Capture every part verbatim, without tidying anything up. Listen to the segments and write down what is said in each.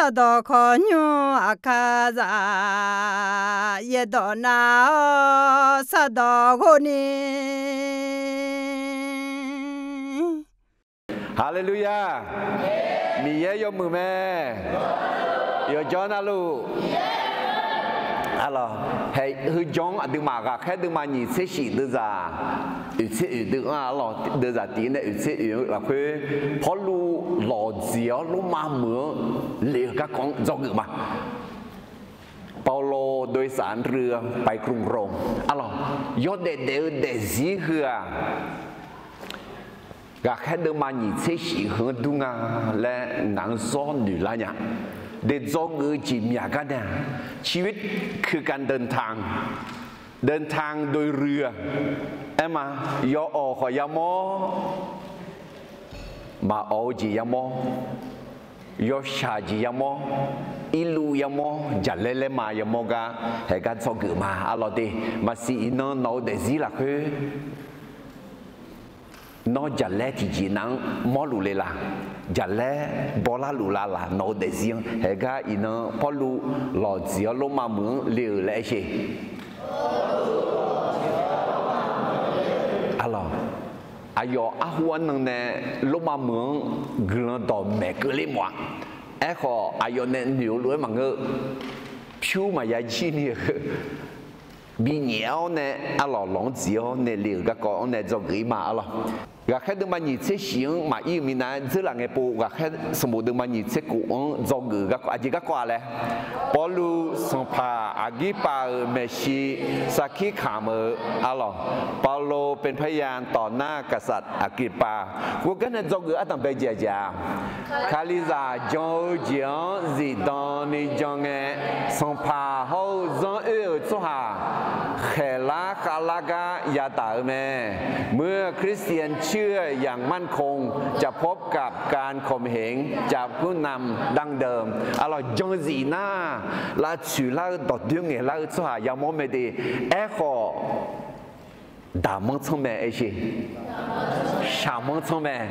Sardawq khawqnymr aqkar zaf, yaerdawq nav-awr sardawq ghov ni. Haleluya! Miqyaer yawmuiq mae. Yawqjawr navluf, arlawq, hae heu jawr-anr aqduimaf ghaqkhaer deuvma nyiq tser shif deuvzaq oeq tser oeq deuv-anr, arlawq, deuvzaq tiq nae oeq tser oeq-eu lafkhoer, Pawrluv lawqjeq-awr Lormav meuq-anr le-euq garkawv-anr dzawgeuf ma. เปาโล โดยสารเรือไปกรุงโรม arlawq, yawdaef daef-eu daefzir heu-aq, ghaqkhaer deuvma nyiq tser shif heu-anr dur nga laer ngaq-anr zawr noeq lar nya. Deuq dzawgeuf-eu jeq myaq gar nae-aq, ชีวิตคือการเดินทาง เดินทางโดยเรือ aer ma, yawawq khawf yamawr, maqawq-eu jeq yamawr, yawshaq jeq yamawr, irluv yamawr, jaqlaer laer ma yamawr gar, haegar dzawgeuf ma. Arlawq de, maqsiq iqnan nawq-eu daefzir lafkhoer nawr jaqlaer tiqjeq nav-anr mawrluf le la? Jaqlaer bawlar luf la laq? Nawq-eu daefzir-anr haegar iqnan Pawrluv lawqjeq-awr Lormav meuq-anr le-euq laer aer sher. Arlawq, aqyawf arhu arnan nae Lormav meuq-anr guiqlanq dawqmaeq keuvler mawf-a. Aerkhawf aqyawf nae noeq-eu lof-aer maqngeur, pyur maqya jir ni-eu, binyaef-awr nae, arlawq, lawq-anr dziq-awr nae le-euq garkawv-anr nae dzawgeuf-ir ma. Arlawq, ghaqkhaer deuvma nyiq tser shif-anr maqir-eu minav-aer dzeurlaf ngae pov, ghaqkhaer sanqbof deuvma nyiq tser kof-anr dzawgeuf-eu garkawv, aqjeq garkawv-a laer, Pawrluv sanqpaq Aqgirpav-euq maeqshi sarkir kamq-eu, arlawq, เปาโลเป็นพยานต่อหน้ากษัตริย์อักริปปา khoergar nae dzawgeuf ardanq bae jeq-a jeq-a, Kalizaq jan-eu jeq-anr zifdan ni jan ngae, sanqpaq hawr-eu zanr oer-euq tsawrhaq khaeqlar khavlar gar yadaq-eu mae. เมื่อคริสเตียนเชื่ออย่างมั่นคง จะพบกับการข่มเหงจากผู้นำดั้งเดิม arlawq, jan zif nar, lavtsoeq lar-eu dawqdoer ngaeqlar-eu tsawrhaq yamawr mae de. Aerkhawf, daqmanr tsanr mae aer sher. Shaqmanr tsanr mae.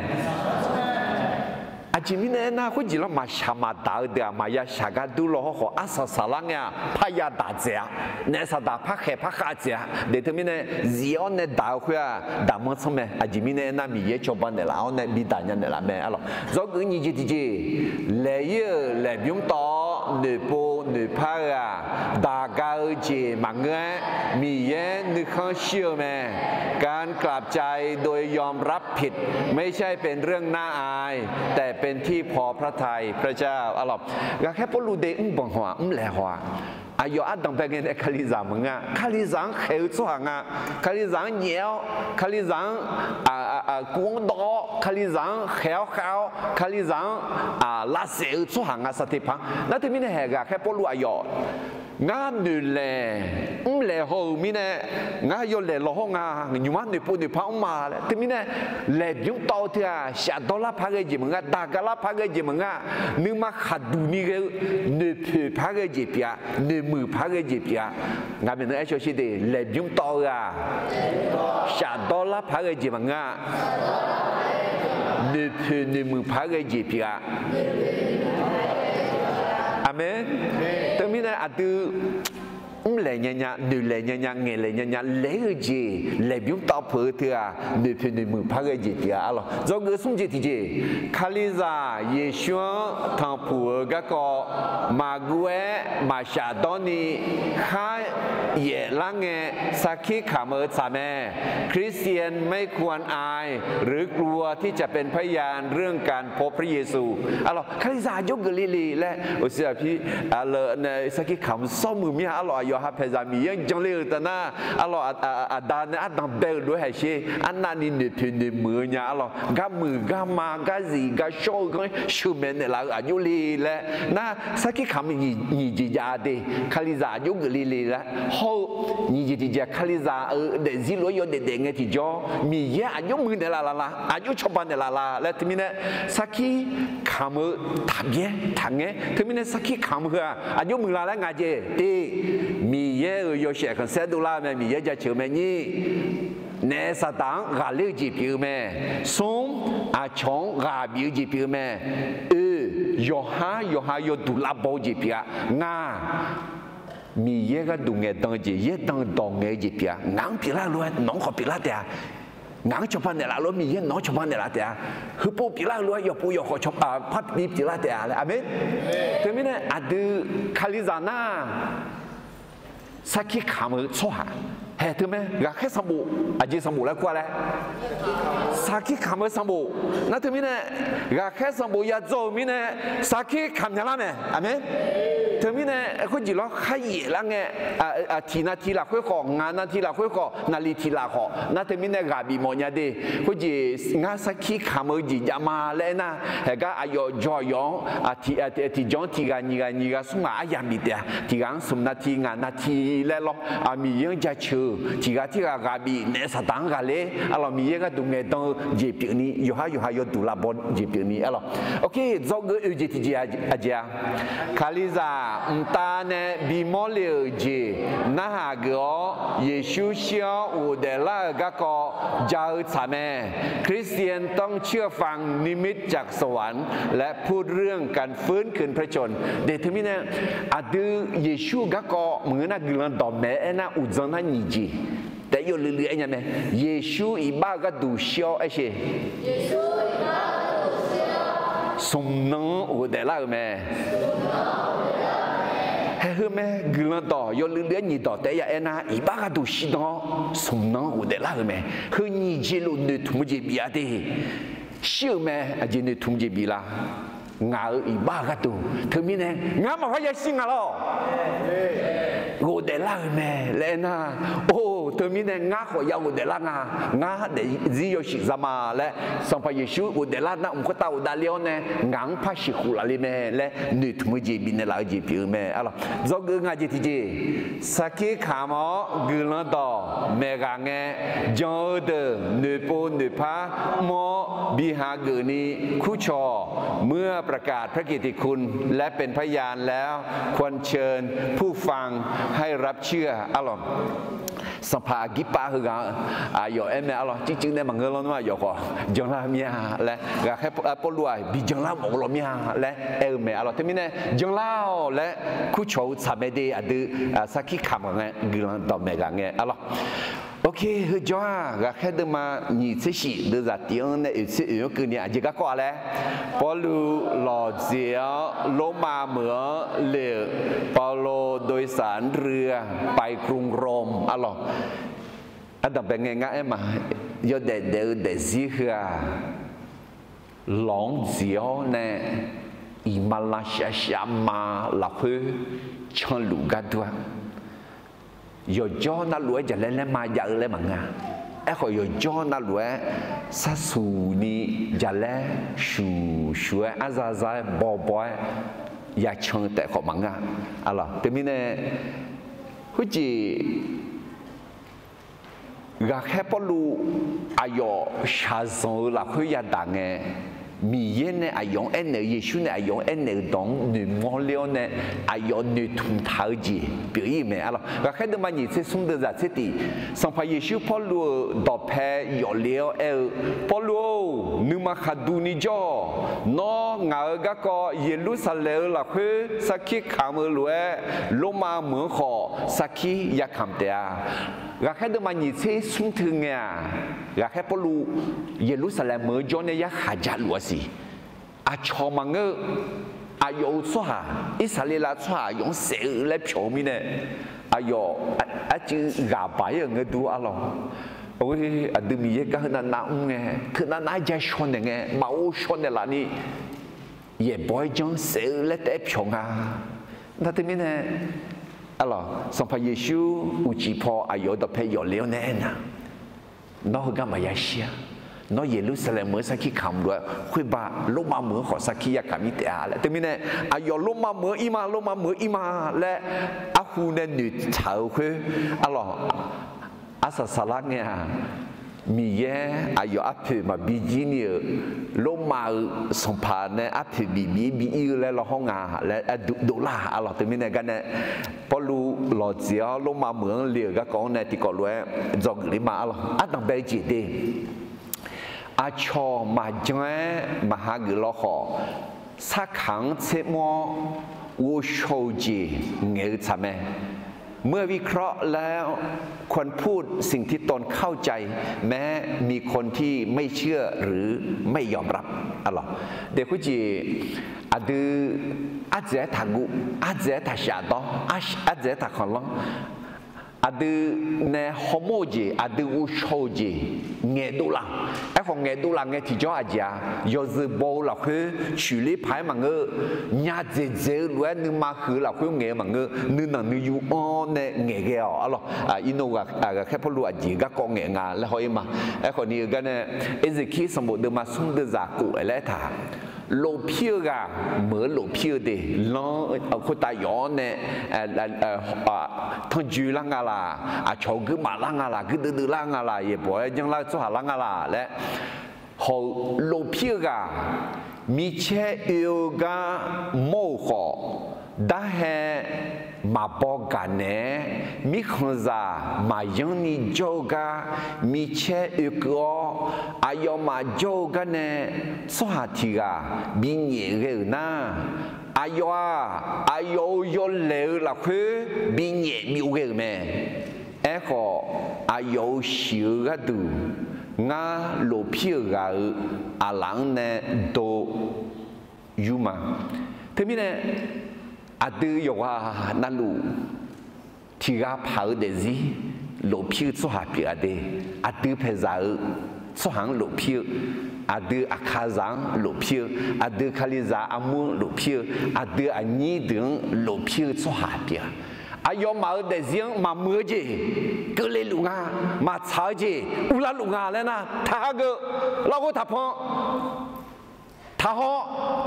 Aqjeq mirnae aernar, khoerjeq lar maqshaq maqdaq-eu deuq-aq, maqya shaq gar dur law hawrkhawf, arsaq saqlar ngae-aq, parya daq dzaeq-a. Naef saqdaq parkhaeq parkhav dzaeq-a. Deuq teumirnae zif-awr nae daq-eu khoer-aq, daqmanr tsanr mae. Aqjeq mirnae aernar, Miqyaer cawba naeqlaf-awr nae bidaq nya naeqlaf mae. Arlawq, dzawgeuf nyiq jeq tiqjeq, laeq-ir-euq laeqbymr tawv-awr noeqpov noeqpar-eu-aq, daq ga-eu jeq maqngeur-aer, Miqyaer nuikhanr shir-eu mae. การกลับใจโดยยอมรับผิด ไม่ใช่เป็นเรื่องน่าอาย แต่เป็นที่พอพระทัยพระเจ้า Arlawq, ghaqkhaer Pawrluv de mrbanq haw-aq, mrlaeq haw-aq, aqyawf ardanq bae ngae nae Kalizaq maqngeur-a. Kalizaq-anr khaeq-eu tsawrhaq nga. Kalizaq-anr nyaef-awr, Kalizaq-anr kuv-anr dawv-awr, Kalizaq-anr khaeq-awr khav-awr, Kalizaq-anr lavsaef-eu tsawrhaq nga, saqteqpaq-anr. Nar teumirnae haeq ghaqkhaer Pawrluv aqyawf, ngar noeqlaeq mrlaeq haw-euq mirnae, ngar yawlaeq law hawr nga, nymq-mr noeqpov noeqpar mr ma laer. Teumirnae laeqbymr tawv-eu teu-aq, shafdawr lar paq ghae jeq maqngeur, daq ga lar paq ghae jeq maqngeur, nuima khaqduq ni ghae-eu noeqpoeq paq ghae jeq pyeuf-a, noeqmuiq paq ghae jeq pyeuf-a. Ngaq maeqnan aer shaw sher de, laeqbymr tawv-eu-aq, shafdawr lar paq ghae jeq maqngeur-a, noeqpoeq noeqmuiq paq ghae jeq pyeuf-a. Aqmeq. Teumirnae aqdui mrlaeq nyanya, noeqlaeq nyanya, ngaeqlaeq nyanya laeq-ir-eu jeq, laeqbymr tawv peuq-eu teu-aq, noeqpoeq noeqmuiq paq ghae jeq pyeuf-a. Arlawq, dzawgeuf smr jeq tiqjeq, Kalizaq Yeqsur-anr tanqpuq-eu garkawv maqguv-aer maqshaf dawr ni khar yaef lar ngae, sarkir kamq-eu tsaq mae. คริสเตียนไม่ควรอาย หรือกลัวที่จะเป็นพยานเรื่องการพบพระเยซู Arlawq, Kalizaq aqjox geufle le laer, aqsur aqpir, aqlawq nae sarkir kamq sawr muiq mir-a. Arlawq, aqyawf ha paeqzaq Miqyaer-anr jan le-euq taf nar, arlawq, aqda nae ardanq bae-euq lof-aer haiq sher. Arnavni noeqpoeq noeqmuiq-eu nya. Arlawq, gar muiq gar ma, gar zif gar shawr-eu ghanr sheuqmaeq naeqlaf-eu aqjox le laer nar, sarkir kamq nyiq jeq jav de. Kalizaq aqjox geufle le laer hawr-eu nyiq jeq tiqjeq, Kalizaq-euq daefzir lof-aer yawdaef daef ngae tiqjawr, Miqyaer aqjox muiq naeqlaf laf la, aqjox cawba naeqlaf la laer teumirnae, sarkir kamq-eu taqbyaer taqngaer. Teumirnae sarkir kamq heu-aq, aqjox muiq la laer ngaq jeq te, Miqyaer-euq yawshaef khanqsaer dovlar-eu mae, Miqyaer jaceuq-eu mae. Nyir, naef saqdaq-anr ghaqler-eu jeq pyeuf-eu mae. Smr, aqcawq-anr ghaq bif-eu jeq pyeuf-eu mae. Oe, yawqhar yawqha yawduq lavbaw-eu jeq pyeuf-a. Ngaq Miqyaer gharduq ngaeqdan-eu jeq, yaerdan dawq ngaeq-eu jeq pyeuf-a. Ngaq-anr pyeuflar-eu lof-aer nawq-anr khawf pyeuflar taef-a. Ngaq-anr cawba naeqlaf lof-aer Miqyaer nawq-anr cawba naeqlaf taef-a. Heupov pyeuflar-eu lof-aer yawqpov yawqkhawf cawba par bi pyeuflar taef-a laer. Aqmeq. Teumirnae aqdui Kalizaq nar sarkir kamq-eu tsawrhaq haeq teu mae. Ghaqkhaer sanqbof, aqjeq sanqbof laer kur-a laer, sarkir kamq-eu sanqbof. Nar teumirnae ghaqkhaer sanqbof yadzaw-euq mirnae sarkir kamq nya lar mae. Aqmeq. Teumirnae khoerjeq lawr kharyaef lar ngae, tiq navti lafkhoer khawf, ngaq navti lafkhoer khawf, naqliq tiq laf khawf, nar teumirnae ghaq bif mawf nya de. Khoerjeq ngar sarkir kamq-eu jeq jav ma laer aernar, haeq gar aqyawf jawr aqyawf-anr tiqjawr-anr tiq ghaq nyiq ghaq nyiq ghaq smr ghaq aryamq bif taef-a. Tiq ghaq-anr smq navti ngaq navti laer lawr, Miqyaer-anr jaceuq-euq tiq ghaq tirghaq ghaq bif naef Saqdaq-anr ghaqler arlawq, Miqyaer gharduq ngaeqdan-eu jeq pyeufni, yawqhar yawqha yawduq lavbaw jeq pyeufni arlawq. Ok, dzawgeuf oe-eu jeq tiqjeq aqjeq-a, Kalizaq mqtav nae bimawr le-euq jeq narhaq geuf-awr, Yeqsur shir-awr ghofdaef lar-euq garkawv ja-eu tsaq mae. คริสเตียนต้องเชื่อฟังนิมิตจากสวรรค์ และพูดเรื่องการฟื้นคืนพระชนม์ de. Teumirnae aqdui Yeqsur-eu garkawv maqngeur nar guiqlanq dawqmaeq aernar uqdzan nar nyiq jeq taef yawluiv luiv aer nya mae. Yeqsur iqbax-eu gharduq shir-awr aer sher, smqnan-anr ghofdaef lar-euq mae. Haeq heu mae, guiqlanq dawq yawluiv luiv-aer nyiq dawq taef ya aernar, iqbax gharduq shirdan-awr smqnan-anr ghofdaef lar-euq mae. Heu nyiq jeq luf noeqtmq-eu jeq bif-a de. Shir-euq mae, aqjeq noeqtmq jeq bif la? Ngaq-euq iqbax-eu gharduq. Teumirnae ngar maqpar yashir nga lawr, ghofdaef lar-euq mae laer aernar, or, teumirnae ngar khawf ya ghofdaef lar nga. Ngar daefzir yawshuif za ma laer, Sanqpaq Yeqsur ghofdaef lar nar mq khoertav ghofdav le-awr nae ngaq-anr par sheuqkhof laf le mae laer noeqtmq-eu jeq bifnaeq laf-eu jeq pyeuf-eu mae arlawq. Dzawgeuf nga jeq tiqjeq, sarkir kamq-awr guiqlanq dawq maeqghaq ngae, jan-eu deuq noeqpov noeqpar mr-awr bi hageuf ni, ผู้ชม เมื่อประกาศพระกิตติคุณ และเป็นพยานแล้ว ควรเชิญผู้ฟังให้รับเชื่อ arlawq. Sanqpaq aqgirpav heughaq-eu aqyawf aer mae arlawq, circuiv nae maqngeur lawr nmr aqyawf khawf janlar mir-a laer, ghaqkhaer Pawrluv-aq bi janlar mawf-eu lawr mir-a laer aer-eu mae arlawq. Teumirnae janlar-awq laer kurcawq-eu tsaq mae de. Aqdui sarkir kamq-aq ngae guiqlanq dawqmaeq ghaq ngae arlawq. Ok, heujawr-aq ghaqkhaer deuvma nyiq tser shif deuvzaq tif-anr nae oeq tser oeq-anr keuvni aqjeq garkawv-a laer, Pawrluv lawqdzeq-awr Lormav meuq-anr le-euq, เปาโลโดยสารเรือไปกรุงโรม arlawq. Ardanqbae ngae ngar aer ma, yawdaef daef-eu daefzir heu-aq, lawq-anr dziq-awr nae iqmalavshav shavma lafkhoer canluf gar dur-a. Yawqjawr navluf-aer jaqlaer laer ma jav-eu laer maqngeur-a. Aerkhawf yawqjawr navluf-aer sarshuq ni jaqlaer shuq shuq-aer arza za-aer bawbaw-aer yacan-eu taef khawf maqngeur-a. Arlawq, teumirnae khoerjeq ghaqkhaer Pawrluv aqyawf shaqzanq-eu lafkhoer yadaq ngae, Miqyaer nae aqyawf-anr aernaeq-eu, Yeqsur nae aqyawf-anr aernaeq-euq dawq-anr noeqmawr ler-awr nae, aqyawf noeqtmq taq-eu jeq pyeuf-ir-euq mae arlawq. Ghaqkhaer deuvma nyiq tser smr deuvzaq tser tif, Sanqpaq Yeqsur Pawrluv-euq dawqpae yawfle-awr aer-eu, Pawrluv-or, nuima khaqduq ni jawr-awq. Nawr ngaq-euq garkawv Yeqlursaqlaeq-eu lafkhoer sarkir kamq-eu lof-aer, Lormav meuq-anr khawf sarkir yakamq taef-a. Ghaqkhaer deuvma nyiq tser smr teu ngae-aq, ghaqkhaer Pawrluv Yeqlursaqlaeq meuq-eu jawr nae yarkhaq jaluf-a siq. Aqcawq maqngeur-eu, aqyawf-euq tsawrhaq, Irsaqleqlav tsawrhaq aqyawf-anr saef-eu laer pyawq-eu mirnae, aqyawf arcuiv ghaq baq-ir-euq ngae dur arlawq. Aqdui Miqyaer gar heunav nav mr ngae, teunav nav-aer ja shawnaeq ngae, maqghov shawnaeq laf ni yaeqbawq-aer janr saef-eu laer taef-aer pyawq nga. Nar teumirnae, arlawq, Sanqpaq Yeqsur uqcif paw aqyawf-euq dawqpae yawfle-awr nae aernar, nawr heugar maqya shir-a. Nawr Yeqlursaqlaeq meuq-anr sarkir kamq lof-aer khoerba Lormav meuq-anr khawf sarkir yakamq-ir taef-a laer. Teumirnae, aqyawf Lormav meuq-anr ir ma, Lormav meuq-anr ir ma laer arhu nae noeqtsaq-eu khoer, arlawq, arsaq saqlar ngae-aq, Miqyaer aqyawf arpoeq maqbi jir ni-euq, Lormav-euq sanqpaq nae arpoeq bif bif-ir bi ir-eu laer lawhawr nga laer dovlar-aq. Arlawq, teumirnae gar nae Pawrluv lawqdzeq-awr Lormav meuq-anr le-euq garkawv-anr nae tiqkawv lof-aer dzawgeuf ler ma. Arlawq, ardanqbae jeq de, aqcawq maqjan-aer maqhageuf law khawf, sarkaq-anr tsermr-awr ghovshaw-eu jeq ngaeq-eu tsaq mae. เมื่อวิเคราะห์แล้ว ควรพูดสิ่งที่ตนเข้าใจ แม้มีคนที่ไม่เชื่อหรือไม่ยอมรับ arlawq. Daef khoerjeq aqdui ardzaeq-aer taqguv, ardzaeq-aer taqshaf dawr, ardzaeq-aer taqkhanqlanr. Aqdui nae hawmawr-eu jeq, aqdui ghovshaw-eu jeq ngaeqdov laf. Aerkhawf, ngaeqdov laf ngae tiqjawr aqjeq-a, yawzeu baw-eu lafkhoer coeqler paq-aer maqngeur. Nya dzaeqdzaeq-eu lof-aer nuima huiq-eu lafkhoer ngaeq-eu maqngeur. Nuinanq nuiyu-anr nae ngaeqghae-awq arlawq. Irnov ghaqkhaer Pawrluv aqjeq garkawv ngaeq nga laer haw-ir ma. Aerkhawf ni-eu gar nae, Eqzeqkir sanqbof deuvma smr deuvzaq khof-aer laer aertaq, lofpir-eu ghaq meuq-eu lofpir-eu de, lanr khoertav yawf-awr nae tanrjoe lar nga laq, aqcawq-eu guirmaf lar nga laq, guirdeuv deuv lar nga laq, yaeqbawq-aer janrlar-eu tsawrhaq lar nga laq laer haw-eu lofpir-eu ghaq, micaer oe-eu gar mawr-euq khawf, darhae maqbaw gaq naeq-aer, mirkhanqzaq maqyanr ni jawr-eu gar micaer oekeuv-awr, aqyawfmaf jawr-eu gar nae tsawrhaq tiq ghaq binyaef ghae-euq nar, aqyawf-aq, aqyawf-euq yawlaeq-eu lafkhoer binyaef byov ghae-euq mae. Aerkhawf, aqyawf-euq shiq-eu gharduq ngar lofpir-euq ghaq-euq aqlaf-anr nae do yur ma. Teumirnae, aqdui yawqghaq navluf tiq ghaq paq-eu daefzir lofpir-eu tsawrhaq pyeuf-a de. Aqdui paeqzaq-eu tsawrhaq-anr lofpir-eu, aqdui aqkaqzaq-anr lofpir-eu, aqdui kalizaq armur-anr lofpir-eu, aqdui aqnyir deuq-anr lofpir-eu tsawrhaq pyeuf-a. Aqyawfmaf-euq daefzir-anr maqmuiq-eu jeq keuvle luf nga, maqtsaq-eu jeq uvlar luf nga laer nar, taqhageuf, larghov taqpan, taqhaw,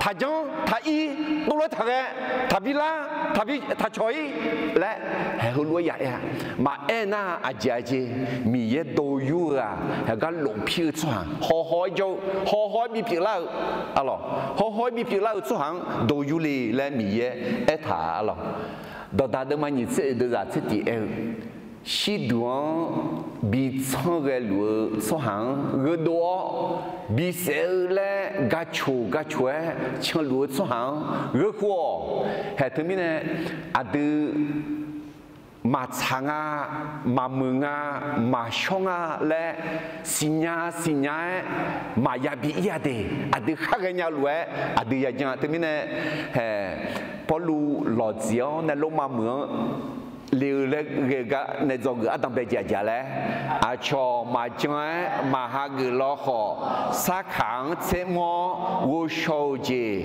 taqjanr, taqir, dovlof-aer taqghae, taqbi lar, taqbi taqcawq-ir laer, haeq heulof-aer ya aer-a. Maqaer nar aqjeq aqjeq, Miqyaer do yur-eu-aq, haeq gar lofpir-eu tsawrhaq hawhaw-aer jawr-eu, hawhaw-aer bipyeuf lar-eu, arlawq, hawhaw-aer bipyeuf lar-eu tsawrhaq-anr do yur le laer Miqyaer aertaq-a arlawq. Dawqdaq deuvma nyiq tser oeq deuvzaq tser tiq aer-eu, shirduq-anr bi tsanr ghae luf-eu tsawrhaq-anr gheudov-awr, bisaef-eu laer gaqcoq gaqcoq-aer canluf-eu tsawrhaq-anr gheu khof-awq. Haeq teumirnae aqdui maqtsaq nga, maqmuiq nga, maqshawr nga laer siqnya siqnya-aer maqya bi ir-a de. Aqdui khar ghaenya lof-aer aqdui yajan-a. Teumirnae, haeq, Pawrluv lawqtsuif-awr nae Lormav meuq-anr le-eu laer ghae-eu gar nae dzawgeuf ardanq bae jeq aqjeq laer, aqcawq maqjan-aer maqhageuf lawkhawf, sarkaq-anr tsermr-awr ghovshaw-eu jeq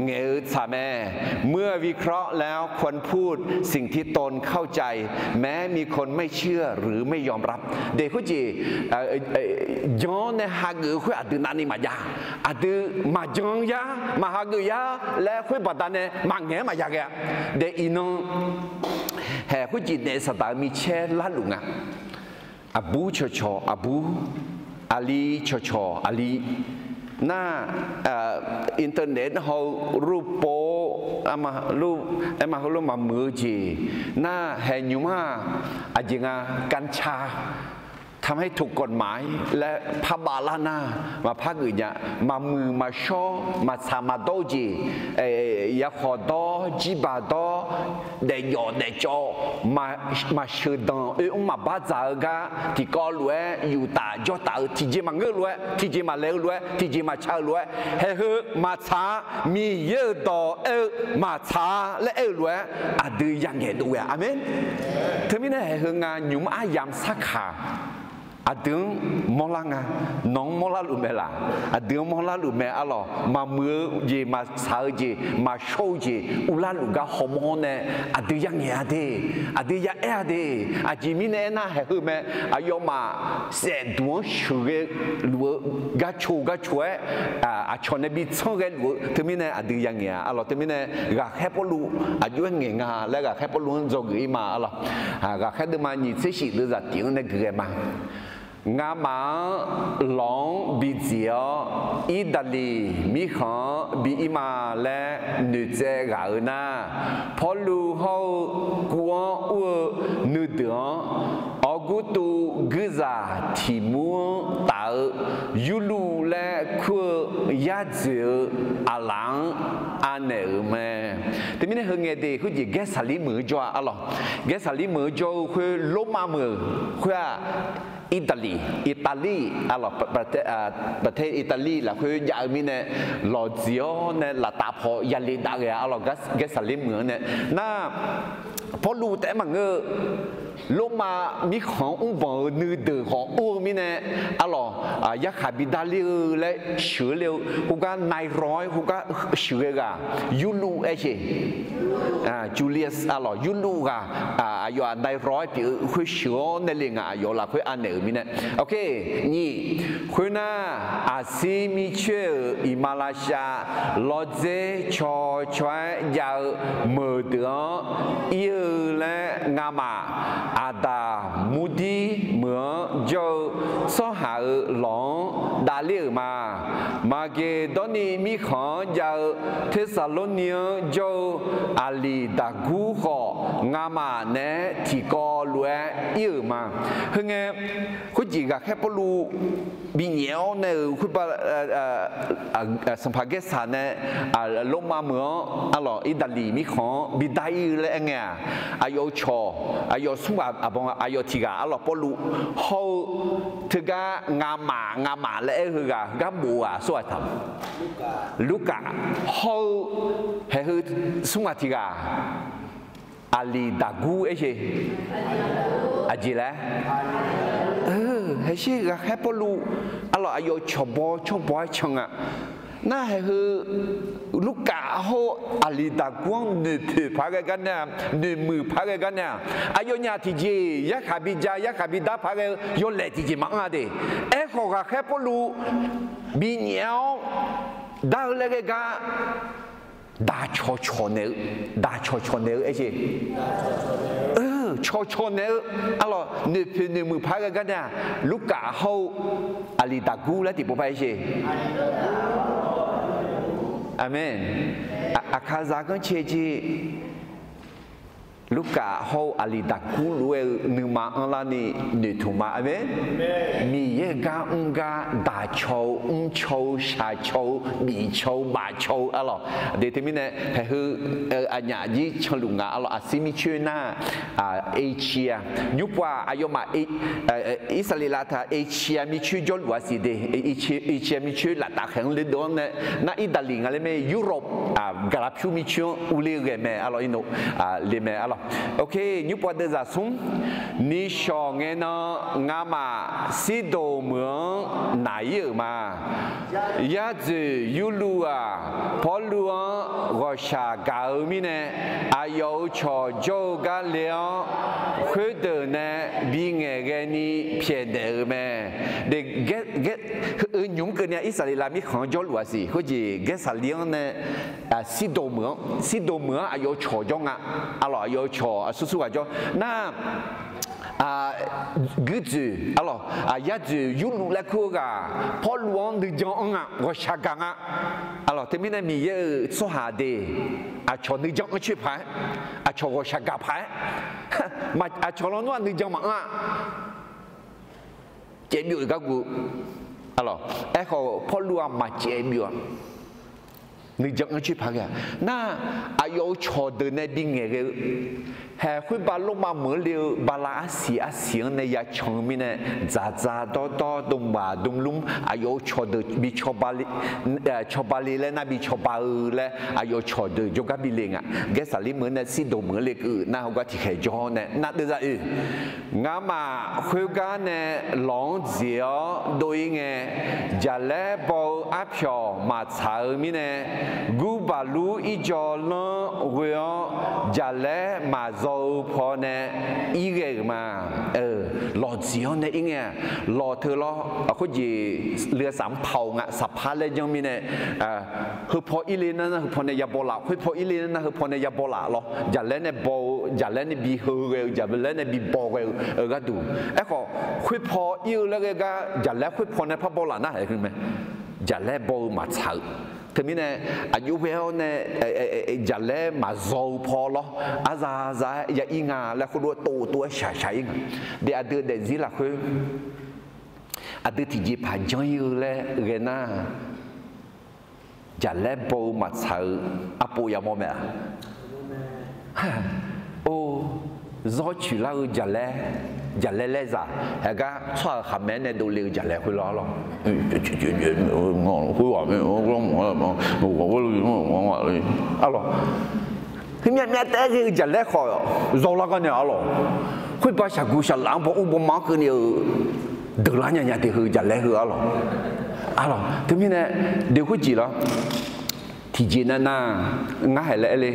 ngaeq-eu tsaq mae. เมื่อวิเคราะห์แล้ว ควรพูดสิ่งที่ตนเข้าใจ แม้มีคนไม่เชื่อหรือไม่ยอมรับ Daef khoerjeq jan-awr nae hageuf-eu khoer aqdui navni maqjav. Aqdui maqjan yar, maqhageuf yar laer khoer baqdanae maqngaeq-aer maqya ghae-a. Daef iqnan, haeq khoerjeq naef saqdaq-eu micaer larluf nga. Aqbur cawqcawq aqbur, aqli cawqcawq aqli. Nar, internet haw-eu รูปโป๊ aer ma heulof maqmuiq-eu jeq. Nar haeq nymq-aq, aqjeq nga กัญชา ทำให้ถูกกฎหมาย laer parbav lar nar, maqpar geuf nya. Maqmuiq maqshawr, maqtsaq maqdawr-eu jeq, yakhawq dawr, jirbaq dawr, daefjawf daefcawv, maqsheuqdanq oermr maqbar dzaq-eu gar tiqkawv lof-aer yuf taf jawr taf-eu tiqjeq maqngeur-eu lof-aer, tiqjeq maqlaeq-eu lof-aer, tiqjeq maqca-eu lof-aer, haeq heu maqtsaq-a. Miqyaer-euq dawq aer-eu maqtsaq-a laer aer-eu lof-aer aqdui yangaeq dov ghae-a. Aqmeq. Teumirnae haeq heu nga nymq-mr aryamq sarkaq aqdui-anr mawrlar nga. Nawq-anr mawrlar luf mae laq? Aqdui-anr mawrlar luf mae arlawq. Maqmuiq-eu jeq, maqtsaq-eu jeq, maqshawr-eu jeq uvlar luf gar hawmawr-awr nae aqdui yangaeq-a de. Aqdui yaaer-a de. Aqjeq mirnae aernar haeq heu mae. Aqyawfmaf saefduq-anr sheuqghae luf-eu garcoq garcoq-aer aqcawq nae bi tsanr ghae luf-eu teumirnae aqdui yangaeq-a arlawq. Teumirnae ghaqkhaer Pawrluv aqjox-aer ngaeq nga laer ghaqkhaer Pawrluv-anr dzawgeuf-ir ma arlawq. Ghaqkhaer deuvma nyiq tser shif deuvzaq tiq-anr nae geuf ghae ma. Ngamaf-anr lawq-anr bidziq-awr Irdaqliq mirkhanq-anr bi ir ma laer noeqtsaev ghaq-eu nar, Pawrluv hawr-eu kuv-anr ur-eu nuideuq-anr Awrgurtuv guirzaq tiq mur-anr taf-eu Yurluv laer kur-eu yar dzoeq-eu aqlaf-anr anaeq-euq mae. Teumirnae heungae de khoerjeq Gaersaqlir meuq-eu jawr-a arlawq. Gaersaqlir meuq-eu jawr-eu khoer Lormav meuq khoer-aq, Irdaqliq, Italy arlawq, ประเทศ Italy lafkhoer jav-eu mirnae lawqdziq-awr nae laftav paw yale dav ghae-a arlawq. Gaersaqlir meuq-anr nae nar, Pawrluv taef-aer maqngeur-eu, Lormav mirkhanq-anr mrbanq-euq nuideuq khawf or-eu mirnae arlawq, yarkhaq bidar ler-eu laer sheuq-eu le-eu khoergar Nairaw-aer khoergar sheuqghae ghaq, Yurluv aer ce. Julius arlawq, Yurluv ghaq, aqyawf-aq Nairaw-aer pyeuf-eu khoer sheuq-awr nae le nga aqyawf lafkhoer anaeq-euq mirnae. Oke, nyiq, khoernar, aqsir mircoer-euq iqmalavshav lawdzer caw caw-aer jav-eu meuqdeuq-anr ir-eu laer ngamaf aqdaq murdir meuq-anr jawr-eu tsawrhaq-euq lawq-anr davler-euq ma. Maqgeqdawrni mirkhanq-anr jav-eu Tersaqlorni-anr jawr-eu Aqliqdaqgur khawf, ngamaf naeq-aer tiqkawv lof-aer ir-euq ma. Heungae, khoerjeq ghaqkhaer Pawrluv binyaef-awr nae-euq khoerba, Sanqpaq Gaersaq nae Lormav meuq-anr arlawq, Irdaqliq mirkhanq-anr bidar ir-eu laer aer ngae-aq, aqyawf-euq cawq, aqyawf smr ghaq aqbawr aqyawf tiq ghaq arlawq Pawrluv hawr-eu teugar ngamaf ngamaf laer aer-eu heughaq heugar bof-eu ghaq aqsur ghaq taq, Lurkaf hawr-eu haeq heu smr ghaq tiq ghaq Aqliqdaqgur aer ce. Aqjeq laer, haeqsher ghaqkhaer Pawrluv arlawq aqyawf cawqbaw cawrbaw-aer can nga. Nar haeq heu Lurkaf hawr-eu Aqliqdaqgur-anr noeqpoeq paq-aer ghae gar nae-aq, noeqmuiq paq-aer ghae gar nae-aq, aqyawfnyaf tiqjeq yarkhaq bija yarkhaq bidar paq-aer ghae-eu yawlaeq tiqjeq maqanr-a de. Aerkhawf ghaqkhaer Pawrluv binyaef-awr dar-eu laer ghae gar daq cawqcawq naeq-eu, daq cawqcawq naeq-eu aer ce. Cawqcawq naeq-eu arlawq noeqpoeq noeqmuiq paq-aer ghae gar nae-aq, Lurkaf hawr-eu Aqliqdaqgur laer tiqpov par-aer ce. Aqmeq. Aqkaqzaq ganrcae jeq Lurkaf hawr-eu Aqliqdaqgur lof-aer-eu nuima anrlarni noeqtmq ma. Aqmeq. Miqyaer gar mr gar daq caw-eu mr caw-eu shaq caw-eu bif caw-eu baf caw-eu arlawq. Aqdui teumirnae haeq heu aqnyaf jir canluf nga arlawq. Aqsir mircoer nar, Asia nymrpov-aq aqyawfmaf Irsaqleqlav taq Asia mircoer jawrluf-a siq de. Asia mircoer laftaf khaeq-anr ledov-anr nae nar Irdaqliq nga laer mae, Europe, gaqlaq pyur mircoer-anr urler ghae mae arlawq. Irnov le mae arlawq. Oke, nymrpov deuvzaq smr, nishawq ngae nan ngamaf Sirdoq meuq-anr naq ir-euq ma. Yar dzoeq Yurluv-aq Pawrluv-anr ghawqshaq gaq-eu mirnae, aqyawf-euq cawq jawr-eu gar le-awr, khoerdeuq nae bingaeq ghaeni pyaeqnaeq-euq mae. Nymq mr keuvni-a Irsaqleqlav mirkhanq-anr jawrluf-a siq. Khoerjeq Gaersaqlir-anr nae Sirdoq meuq-anr, Sirdoq meuq-anr aqyawf-euq cawq jawr nga. Arlawq aqyawf-euq cawq aqsur sur ghaq jawr nar, guirdzoeq arlawq, yar dzoeq Yurluv laer kur-eu ghaq Pawrluv-anr nuijan anr nga, ghawqshaq gaq nga. Arlawq teumirnae Miqyaer-euq tsawrhaq de, aqcawq nuijan anr coer paq-aer, aqcawq ghawqshaq gaq paq-aer, aqcawq lawnmr-aq nuijan maqanr-a. Caev byov-euq gargu. Arlawq, aerkhawf Pawrluv-aq maqcaev byov-a. Nuijan anr coer paq ghae-a. Nar, aqyawf-euq cawqdeuq nae bingaeq ghae-eu, haeq khoerbav Lormav meuq-anr le-eu bala arsiq arsiq-anr nae yacan-eu mirnae, dzaqdzaq dawrdawr dmqbaq dmqlmr aqyawf-euq cawqdeuq bi cawba le laer nar bi cawba-eu laer aqyawf-euq cawqdeuq jawrgar bi le nga. Gaersaqlir meuq-anr nae Sirdoq meuq-anr le keuv-eu nar heugar tiqkhaeq jawr-awr nae nar deuvzaq oe Ngamaf khoergar nae lawq-anr dzeq-awr dov-ir ngae, jaqlaer baw-eu arpyawq maqtsaq-eu mirnae, gurbaqlur irjawvlanr ghoe-awr jaqlaer maqzaw-eu pawnae ir ghae-euq ma. Lawq dzeq-awr nae ir ngae-aq, lawq teu lawr, khoerjeq leusaf-anr paq-awr nga, saqpar laer janr mirnae, heupaw irle nar nar heupaw nae yabaw laf, khoerpaw irle nar nar heupaw nae yabaw laf lawr. Jaqlaer nae baw-eu, jaqlaer nae bi heu ghae-eu, jaqlaer nae bi baw ghae-eu gharduq. Aerkhawf, khoerpaw ir-eu laer ghae gar jaqlaer khoerpaw nae par baw laf nar haeq heu mae. Jaqlaer baw-eu maqtsaq-eu. Teumirnae, aqjox ghae-awr nae jaqlaer maqzaw-eu paw lawr, arzar za-aer ya ir nga laer khoerlof-aer tov tov-aer shaq shaq ir nga. De aqdui daefzir lafkhoer Aqdui tiqjeqpaq janr-ir-eu laer ghae nar, jaqlaer baw-eu maqtsaq-eu arpov yamawr mae-a. Or, zawr coeqlar-eu jaqlaer, jaqlaer laerzaq, haegar tsawrhaq khaqmae-aer nae dovle-eu jaqlaer khoerlar lawr. Arlawq, heumyav myav taef-aer ghae-eu jaqlaer khawf, zawlar gar nae arlawq, khoerbar shaqguq shaqlaf-anr baw ur baw ma-anr keuvni-eu deuqlar nya nya taef heu jaqlaer heu arlawq. Arlawq, teumirnae, deuq khoerjeq lar, tiqjeq nav nar, ngar haeq laer aer le.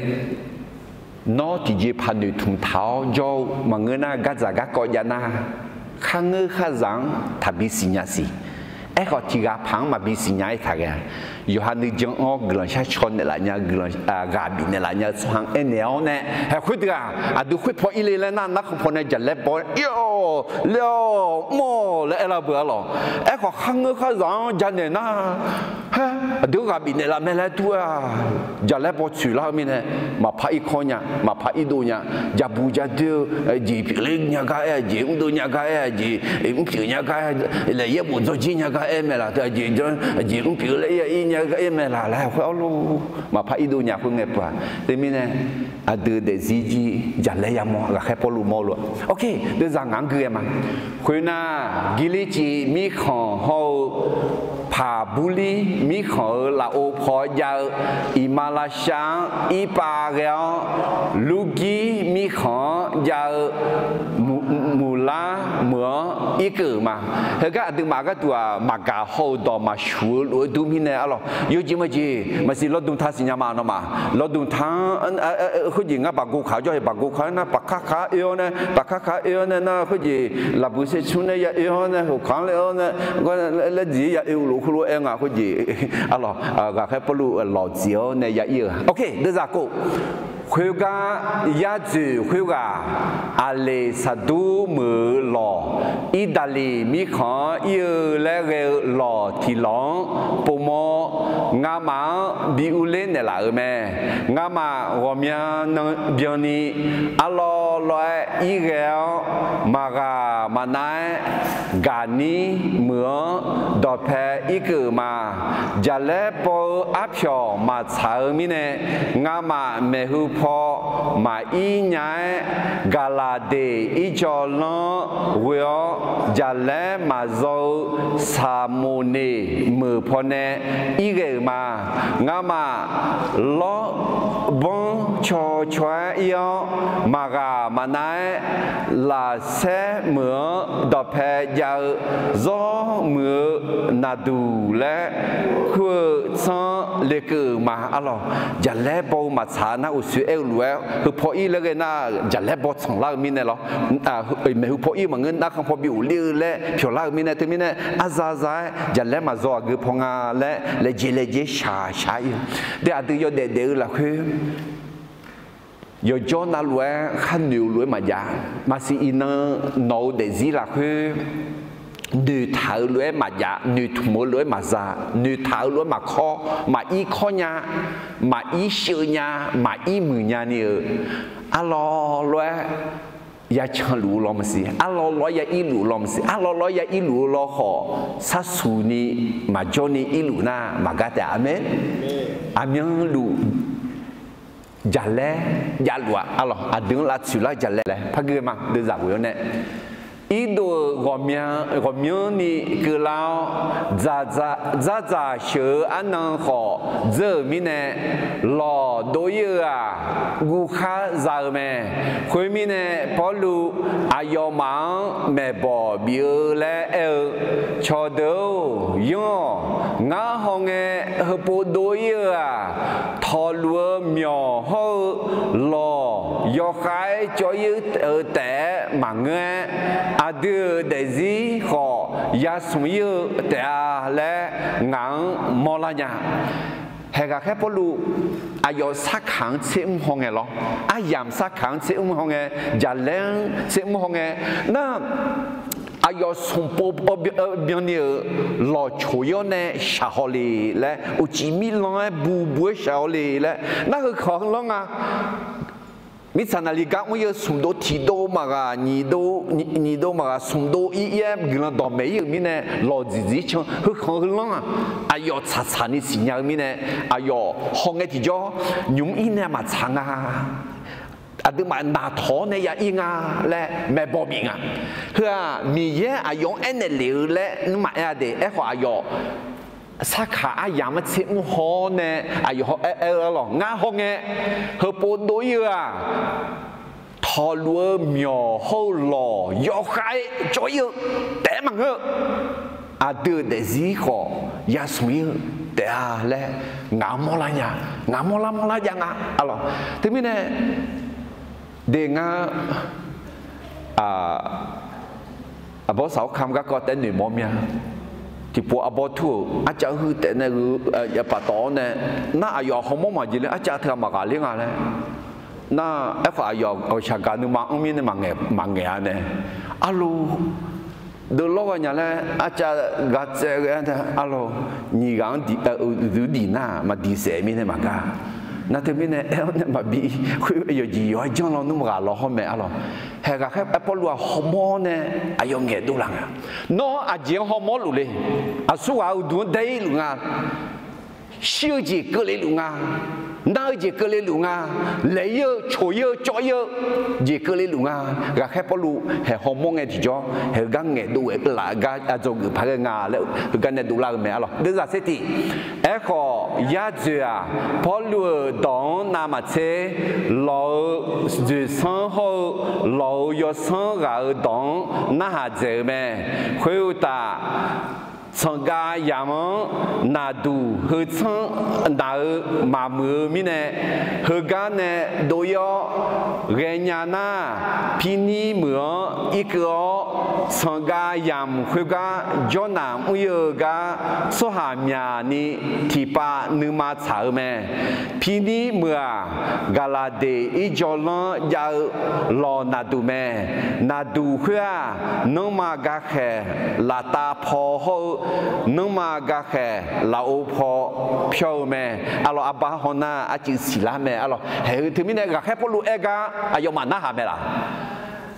Nawr tiqjeqpaq noeqtmq taq-awr jawr-eu maqngeur nar, gardzaq garkawv jav nar, kharngeur kharzaq-anr taqbi siqnya siq. Aerkhawf, tiqghaq paq-anr maqbi siqnya-aer taq ghae-a. Yawqha nuijan-anr guiqlanq shar caw naeqlaf nya, guiqlanq ghaq bifnaeq laf nya-eu tsawrhaq-anr aernaeq-awr nae, haeq khoerdeuq-aq, aqdui khoerpaw ir le laer nar, narkhan paw nae jaqlaer baw-aer ir-awq, ler-awq, mr-awq laer aerlar beu arlawq. Aerkhawf, kharngeur kharzaq-anr janaeq nar, haer, aqdui-anr ghaq bifnaeq laf mae laer dur-a. Jaqlaer baw tsoeq lar-eu mirnae, maqpar irkawr nya, maqpar irdov nya, jabu jadoer-eu, jeq pyeufler nya gar aer-a jeq, mrdov nya gar aer-a jeq, mrpyeuf nya gar aer, laeq yaerbof dzawrjir nya gar aer mae laq, teu aqjeq janr, aqjeq mrpyeuf laer ir-a ir nya gar aer mae laq laer khoer arlawq, maqpar irdov nya khoer ngae peuq-aq. Teumirnae, aqdui daefzir jir jaqlaer yamawr, ghaqkhaer Pawrluv mawr lof-a. Ok, deuvzaq ngaq-anr gui-aer ma. Khoernar, Girlirciv mirkhanq hawr-eu Paqburlir mirkhanq-euq lafov paw jav-eu, iqmalavshav-anr irpav ghae-awr, Lurgir mirkhanq-anr jav-eu, Muq, Muqlar meuq-anr irkeuv-euq ma. Heugar aqduimaf gharduq-aq, maqgaq haw-euq dawq maqshuq-eu lof-aer dur mirnae arlawq, yawjeq majeq maqsiq lawrdmq ta siqnya ma nawmaf. Lawrdmq ta-anr, khoerjeq ngar baqgov kaq jawr-eu, baqgov kaq-anr nar paqkar kaq-anr oe-awr nae, paqkar kaq-anr oe-awr nae nar, khoerjeq laqbui sertsmr nae ya oe-awr nae, hoqkaq-anr laer-awr nae, laer dziq-ir ya oe-eu lof khoerlof-aer nga khoerjeq. Arlawq, ghaqkhaer Pawrluv lawq dziq-awr nae ya ir-eu. Ok, deuvzaq kov. Khoergar, yar dzoeq khoerghaq, Aqleqsaqdur meuq-euq lawq, Irdaqliq mirkhanq-anr ir-eu laer ghae-eu lawq tiq lawq-anr povmawr, ngamaf-anr bi urler naeqlaf-euq mae. Ngamaf ghawqmya nan byanni arlawr lawr-aer ir ghae-awr, maqghaq maqnav-aer Gaqnir meuq-anr dawqpae irkeuv-euq ma. Jaqlaer baw-eu arpyawq maqtsaq-eu mirnae, ngamaf maeqhu paw maqir nya-aer, Gaqlaqdeq irjawvlanr ghoe-awr jaqlaer maqzaw-eu Saqmoqneq meuq pawnae irghae-euq ma. Ngamaf lawrbanr cawcaw-aer ir-awr, maqghaq maqnav-aer Lafsaer meuq-anr dawqpae jav-eu zawr muiq-eu naqduq laer kur-eu tsanr lekeuv-euq ma. Arlawq, jaqlaer baw-eu maqtsaq nar uqshoe aer-eu lof-aer, heupaw ir laer ghae nar jaqlaer baw tsanqlar-eu mirnae lawr. Maeqhu paw ir maqngeur, narkhan paw bi ghofler-eu laer pyawqlar-eu mirnae, teumirnae arza za-aer jaqlaer maqzaw aqgeu paw nga laer laejae laejae shaq shaq ir-eu. Dae aqdui yawdaef daef-eu lafkhoer, yawqjawr navluf-aer khar noeq-eu lof-aer maqjav. Maqsiq iqnan nawq-eu daefzir lafkhoer, noeqtaq-eu lof-aer maqjav, noeqtmq-eu lof-aer maqza, noeqtaq-eu lof-aer maqkawr, maqir kawr nya, maqir sheuv nya, maqir muiq nya ni-euq, arlawr lof-aer ya canluf-eu law maqsiq, arlawr lof-aer ya irluf-eu law maqsiq, arlawr lof-aer ya irluf-eu law khawf, sharsuq ni maqjawr ni irluf nar maqgar taef. Aqmeq. Aqmyanluf jaqlaer javluf-aq, arlawq aqdui-anr lavtsoeq lar jaqlaer laer par gui ma. Deuvzaq ghoe-awr nae, irdov-euq ghawqmya, ghawqmyanr ni keuvlar-awr, dzardzaq sheuq-eu arnan khawf dzeur-euq mirnae, lawq dov ir-eu-aq, guvkhar za-eu mae. Khoermirnae, Pawrluv aqyawfmaf-anr maeqbawq bif-eu laer aer-eu, Cawqdeuq-or, yanr-awq. Ngar hawngae heupov dov ir-eu-aq, tawqluf-eu myawq hawr-eu lawq yawkhav-aer cawv ir-eu taef-aer maqngeur-aer, aqdui-euq daefzir khawf yasmq ir-eu taef-a laer ngaq-anr mawrlar nya. Haeq ghaqkhaer Pawrluv aqyawf sarkaq-anr tser mr hawngae lawr, aryamq sarkaq-anr tser mr hawngae, jaqlaer-anr tser mr hawngae nar, aqyawf smq pov byanni-euq lawqcoq-awr nae shaq haw le laer, uqcif mirlanr-aer bu bu-aer shaq haw le laer nar, heu kawq heu lanr nga. Mirtsaq naqli gar mr-eu smq dov tiq dov maqghaq nyiq dov, nyiq dov maqghaq smq dov ir-aer guiqlanq dawqmaeq ir-euq mirnae, lawqdziq dziq can heukhanq heulanr-aq, aqyawf tsaqtsaq ni siqnya-eu mirnae, aqyawf hawngae tiqjawr nymq-mr ir nae maqtsaq nga. Aqduimaf naqtawq-awr nae ya ir nga laer maeqbawq bif nga. Heu-aq, Miqyaer aqyawf-anr aernaeq lef-eu laer nmr maqaer-a de. Aerkhawf aqyawf sarkaq aryamq-anr tser mr haw-awr nae aqyawf haw-aer aer-eu arlawq, ngar hawngae heupov dov ir-eu-aq, tawqluf-eu myawq hawr-eu lawq yawkhav-aer cawv ir-eu taef-aer maqngeur-eu, aqdui-euq daefzir khawf yasmq ir-eu taef-a laer ngaq-anr mawrlar nya, ngaq mawrlar mawrlar jav nga arlawq. Teumirnae de ngar arbawr saq-awr kamq garkawv taef-aer noeqmawr mir-a. Tiqpov arbawr tur-euq arcav-anr hu taef nae gheu, paf tawf-awr nae, nar aqyawf hawmawr maqjeq ler arcav teughaq maqghaq ler nga laer. Nar aerkhawf aqyawf ghawqshaq gaq nuima anr mirnae maqngaeq-a nae, arlo deuvlawr ghae nya laer arcav gaq tsaev ghae-a nae arlawq, nyiq ghaq-anr uiqduq diq nar maqdiq saef mirnae maqgar. Nar teumirnae aer-awr nae maqbi khoer yawqjeq yawq-aer janr lawnmr ghaq law hawr mae arlawq. Haeq ghaqkhaer Pawrluv-aq hawmawr nae aqyawf ngaeqdov laf nga. Nawr aqjeq-anr hawmawr luf le. Aqsurghaq-euq uqduq-anr dae ir luf nga. Shir-eu jeq keuvle luf nga. Nar-eu jeq keuvle luf nga. Laeq ir-eu coq ir-eu cawv ir-eu jeq keuvle luf nga. Ghaqkhaer Pawrluv haeq hawmawr ngae tiqjawr haeq heugar ngaeqdov-aer laf gar aqdzawgeuf paq ghae nga laer heugar nae dovlar-eu mae arlawq. Deuvzaq tser tiq. Aerkhawf yar dzoeq-aq, Pawrluv-euq dawq-anr navmaqtser lawq-eu dzoeqsanr hawr-eu lawq-eu yawsanr ghaq-euq dawq-anr narhaq dzaeq-eu mae. Khoeruqtaf, tsanqgav yamq-anr naqduq heu tsanr naq-eu maqmuiq-eu mirnae, heugar nae dov ir-awr ghaenya nar, Pirnir meuq-anr irkeuv-awr, tsanqgav yamq khoergar jawrnaq mr ir-eu gar tsawrhaq myaqni tiqpav nuima tsaq-eu mae. Pirnir meuq-aq, Gaqlaqdeq irjawvlanr jav-eu lawq naqduq mae. Naqduq khoer-aq, nanrma gakhaeq laftav paw hawr-eu, nanrma gakhaeq lafov paw pyawr-eu mae. Arlawq, arbar haw nar arcuiv siqlar mae arlawq. Haeq-eu teumirnae ghaqkhaer Pawrluv aer gar aqyawfmaf narhaq mae laf?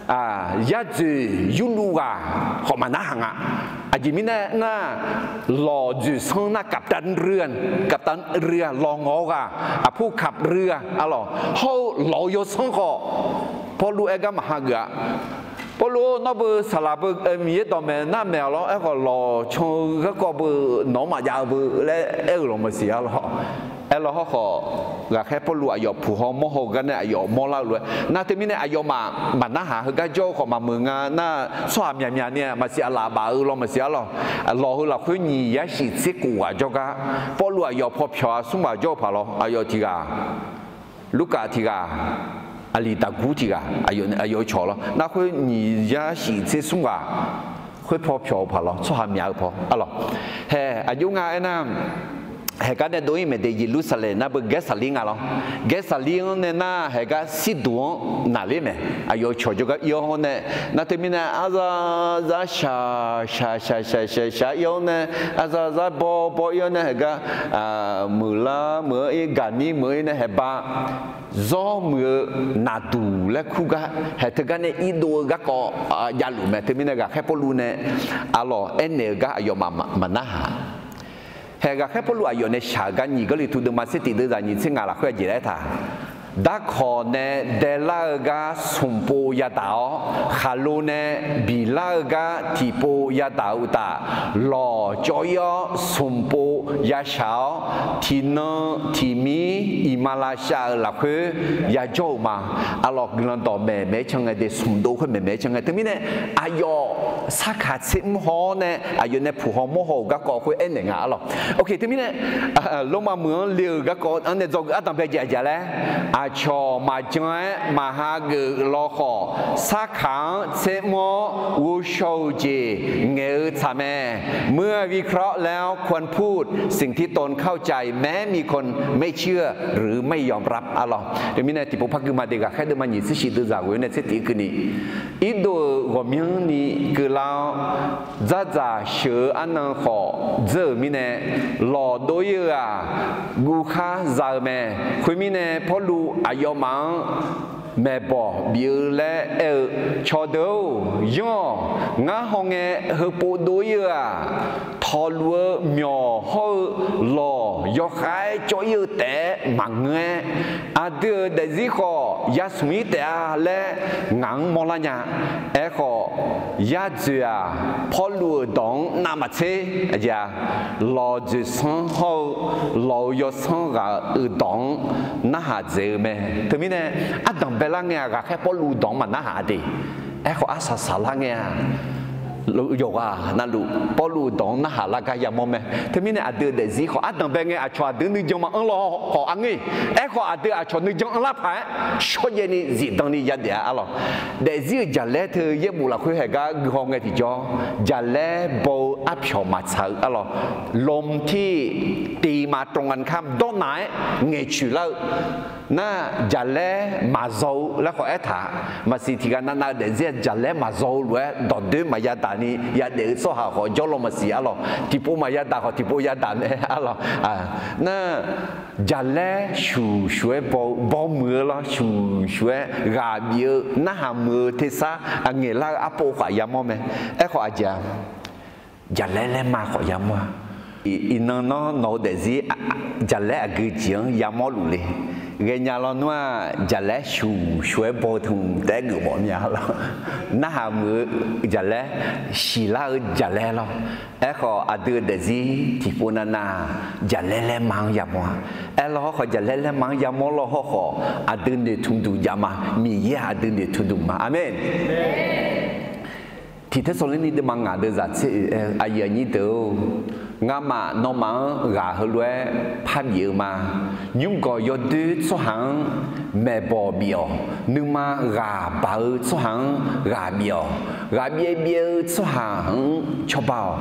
Yar dzoeq yurluv ghaq khawf maqnarhaq nga. Aqjeq mirnae nar, lawq dzoeqsanr nar กัปตันเรือ กัปตันเรือ lawq ngawq-eu ghaq, aqpur ขับเรือ arlawq, hawr-eu lawq-eu yawsanr khawf Pawrluv aer gar maqha geuf-a. Pawrluv-or, nawr beu saqlaq beu Miqyaer dawqmaeq nar maeq-awq lawr. Aerkhawf lawq can-eu garkawv beu nawq-anr maqjav-eu beu laer aer-euq lawq maqsiq arlawq. Aerlawr hawrkhawf, ghaqkhaer Pawrluv aqyawf puq haw mawr haw-eu gar nae aqyawf mawrlar-eu lof-aer nar, teumirnae aqyawfmaf maqnarhaq heugar jawr-eu khawf maqmuiq nga nar, tsawrhaq myaqmyaq ni maqsiq aqlaf baf-eu lawr maqsiq arlawq. Lawq heu lafkhoer nyiq yar shif tser kof ghaq jawrgar Pawrluv aqyawf paw pyawq-a smr ghaq jawr-eu paq lawr. Aqyawf tiq ghaq, Lurkaf tiq ghaq, Aqliqdaqgur tiq ghaq, aqyawf-eu cawq lawr. Nar khoer nyiq yar shif tser smr ghaq khoer paw pyawq-eu paq lawr, tsawrhaq myaq-eu paw arlawq. Haeq aqjox nga aernar, haeq gar nae dov-ir maeq de Yeqlursaqlaeq nar beu Gaersaqlir nga lawr. Gaersaqlir-anr nae nar haeq gar Sirduq-anr naqler mae. Aqyawf-eu cawq jawrgar ir-awr hawr nae, nar teumirnae arzar zar shaq shaq shaq shaq shaq shaq ir-awr nae, arzar zar bawr bawr ir-awr nae haeq gar muiqlar muiq-anr ir, gaqnir muiq-anr ir nae haeq ba zawr muiq-eu naqduq laer kur gar haeq teugar nae irdov-eu garkawv javluf mae. Teumirnae ghaqkhaer Pawrluv nae arlawq aernaeq-eu gar aqyawfmaf maqnarhaq. Haeq ghaqkhaer Pawrluv aqyawf nae shaq-eu gar nyiq Gawrliqtu deuvma tser tiq deuvzaq nyiq tser ngaq lafkhoer aqjeq laer taq. Darkawq nae daelar-eu gar smq pov yadaq-awr, khaqlo nae biqlar-eu gar tiqpov yadaq-eu uqtaf, lawq cawv-ir-awr smq pov yashaq-awr, tiqnan tiqmir iqmalavshav-euq lafkhoer yajawr-euq ma. Arlawq, guiqlanq dawqmaeq maeq-aer can ngae de, smq dov khoer maeq maeq-aer can ngae. Teumirnae aqyawf sarkaq tser mr haw-awr nae aqyawf nae puq haw mawr haw-euq garkawv khoer aernaeq nga arlawq. Oke, teumirnae Lormav meuq-anr le-euq garkawv-anr nae dzawgeuf ardanq bae jaeq jaeq laer, aqcawq maqjan-aer maqha geuf lawkhawf, sarkaq-anr tser mr-awr ghovshaw-euq jeq ngaeq-eu tsaq mae. เมื่อวิเคราะห์แล้วควรพูดสิ่งที่ตนเข้าใจ แม้มีคนไม่เชื่อหรือไม่ยอมรับ arlawq. Teumirnae tiqpov par gui ma de ghaqkhaer deuvma nyiq tser shif deuvzaq ghoe nae tser tiq keuvni, irdov-euq ghawqmyanrni keuvlar-awr, dzardzaq sheuq-eu arnan khawf dzeur-euq mirnae, lawq dov-ir-eu-aq, guvkhar za-eu mae. Khoermirnae Pawrluv aqyawfmaf-anr maeqbawq bif-eu laer aer-eu, Cawqdeuq-or, yanr-awq. Ngar hawngae heupov dov-ir-eu-aq, tawqluf-eu myawq hawr-eu lawq yawkhav-aer cawv-ir-eu taef-aer maqngeur-aer, aqdui-euq daefzir khawf yasmq-ir taef-a laer ngaq-anr mawrlar nya. Aerkhawf, yadzoeq-aq, Pawrluv-euq dawq-anr navmaqtser, aqjeq-a, lawq dzoeqsanr hawr-eu lawq-euq yawsanr ghaq-euq dawq-anr narhaq dzaeq-eu mae. Teumirnae, ardanq baelar ngae-aq, ghaqkhaer Pawrluv dawq-anr maqnarhaq de. Aerkhawf, arsaq saqlar ngae-aq, yawqghaq navluf Pawrluv dawq-anr narhaq lar gar yamawr mae. Teumirnae, aqdui-euq daefzir khawf ardanq bae ngae, aqcawq aqdui nuijan maqanr law khawf arngeur-iq. Aerkhawf, aqdui aqcawq nuijan anrlar paq-aer shawrjaev ni zifdan ni yadaef-a arlawq. Daefzir-euq jaqlaer teu yaerbof lafkhoer haeq gar guihaw ngae tiqjawr, jaqlaer baw-eu arpyawq maqtsaq-eu arlawq. ลมที่ตีมาตรงกันข้าม dawrnaq-aer ngaeqcoeq lar-eu nar, jaqlaer maqzaw-eu laer khawf aertaq-a. Maqsiq tiqghaq navnav-eu daefzir-aq, jaqlaer maqzaw-eu lof-aer dawqdoer maqya daq ni yadaef-eu tsawrhaq khawf jawrlaw maqsiq arlawq. Tiqpov maqya daq khawf tiqpov ya daq mae arlawq. Nar, jaqlaer shuq shuq-aer baw-eu, baw muiq-eu lawr, shuq shuq-aer ghaq bif-eu narhaq muiq-eu tersar aqngaeq lar-eu arpov khawf yamawr mae. Aerkhawf aqjeq-a, jaqlaer laerma khawf yamawr-a. Iqnan nawr nawq-eu daefzir jaqlaer aqgeu jeq-anr yamawr luf le. Ghaenya lawnmr-aq, jaqlaer shuq shuq-aer baw-eu tmq taef-aer geufmawf mya lawr. Narhaq muiq-eu jaqlaer, siqlar-eu jaqlaer lawr. Aerkhawf, aqdui-euq daefzir tiqpov navnav jaqlaer laerma-anr yamawr-a. Aerlawr hawrkhawf, jaqlaer laerma-anr yamawr lawr hawrkhawf, aqdui noeqtmq duq jav ma. Miqyaer-aq aqdui noeqtmq duq ma. Aqmeq. Tiqtersaqlorni deuvma ngaq deuvzaq tser oe-aer-eu, aqyuif aqnyir deuq-or, ngamaf nawmaf-anr ghaq heulof-aer parbif-eu ma. Nymrgawq yawdoer tsawrhaq-anr maeqbawq bif-awq. Nuima ghaq baq-eu tsawrhaq-anr ghaq bif-awq. Ghaq byaev byaev-eu tsawrhaq-anr cawba-awq.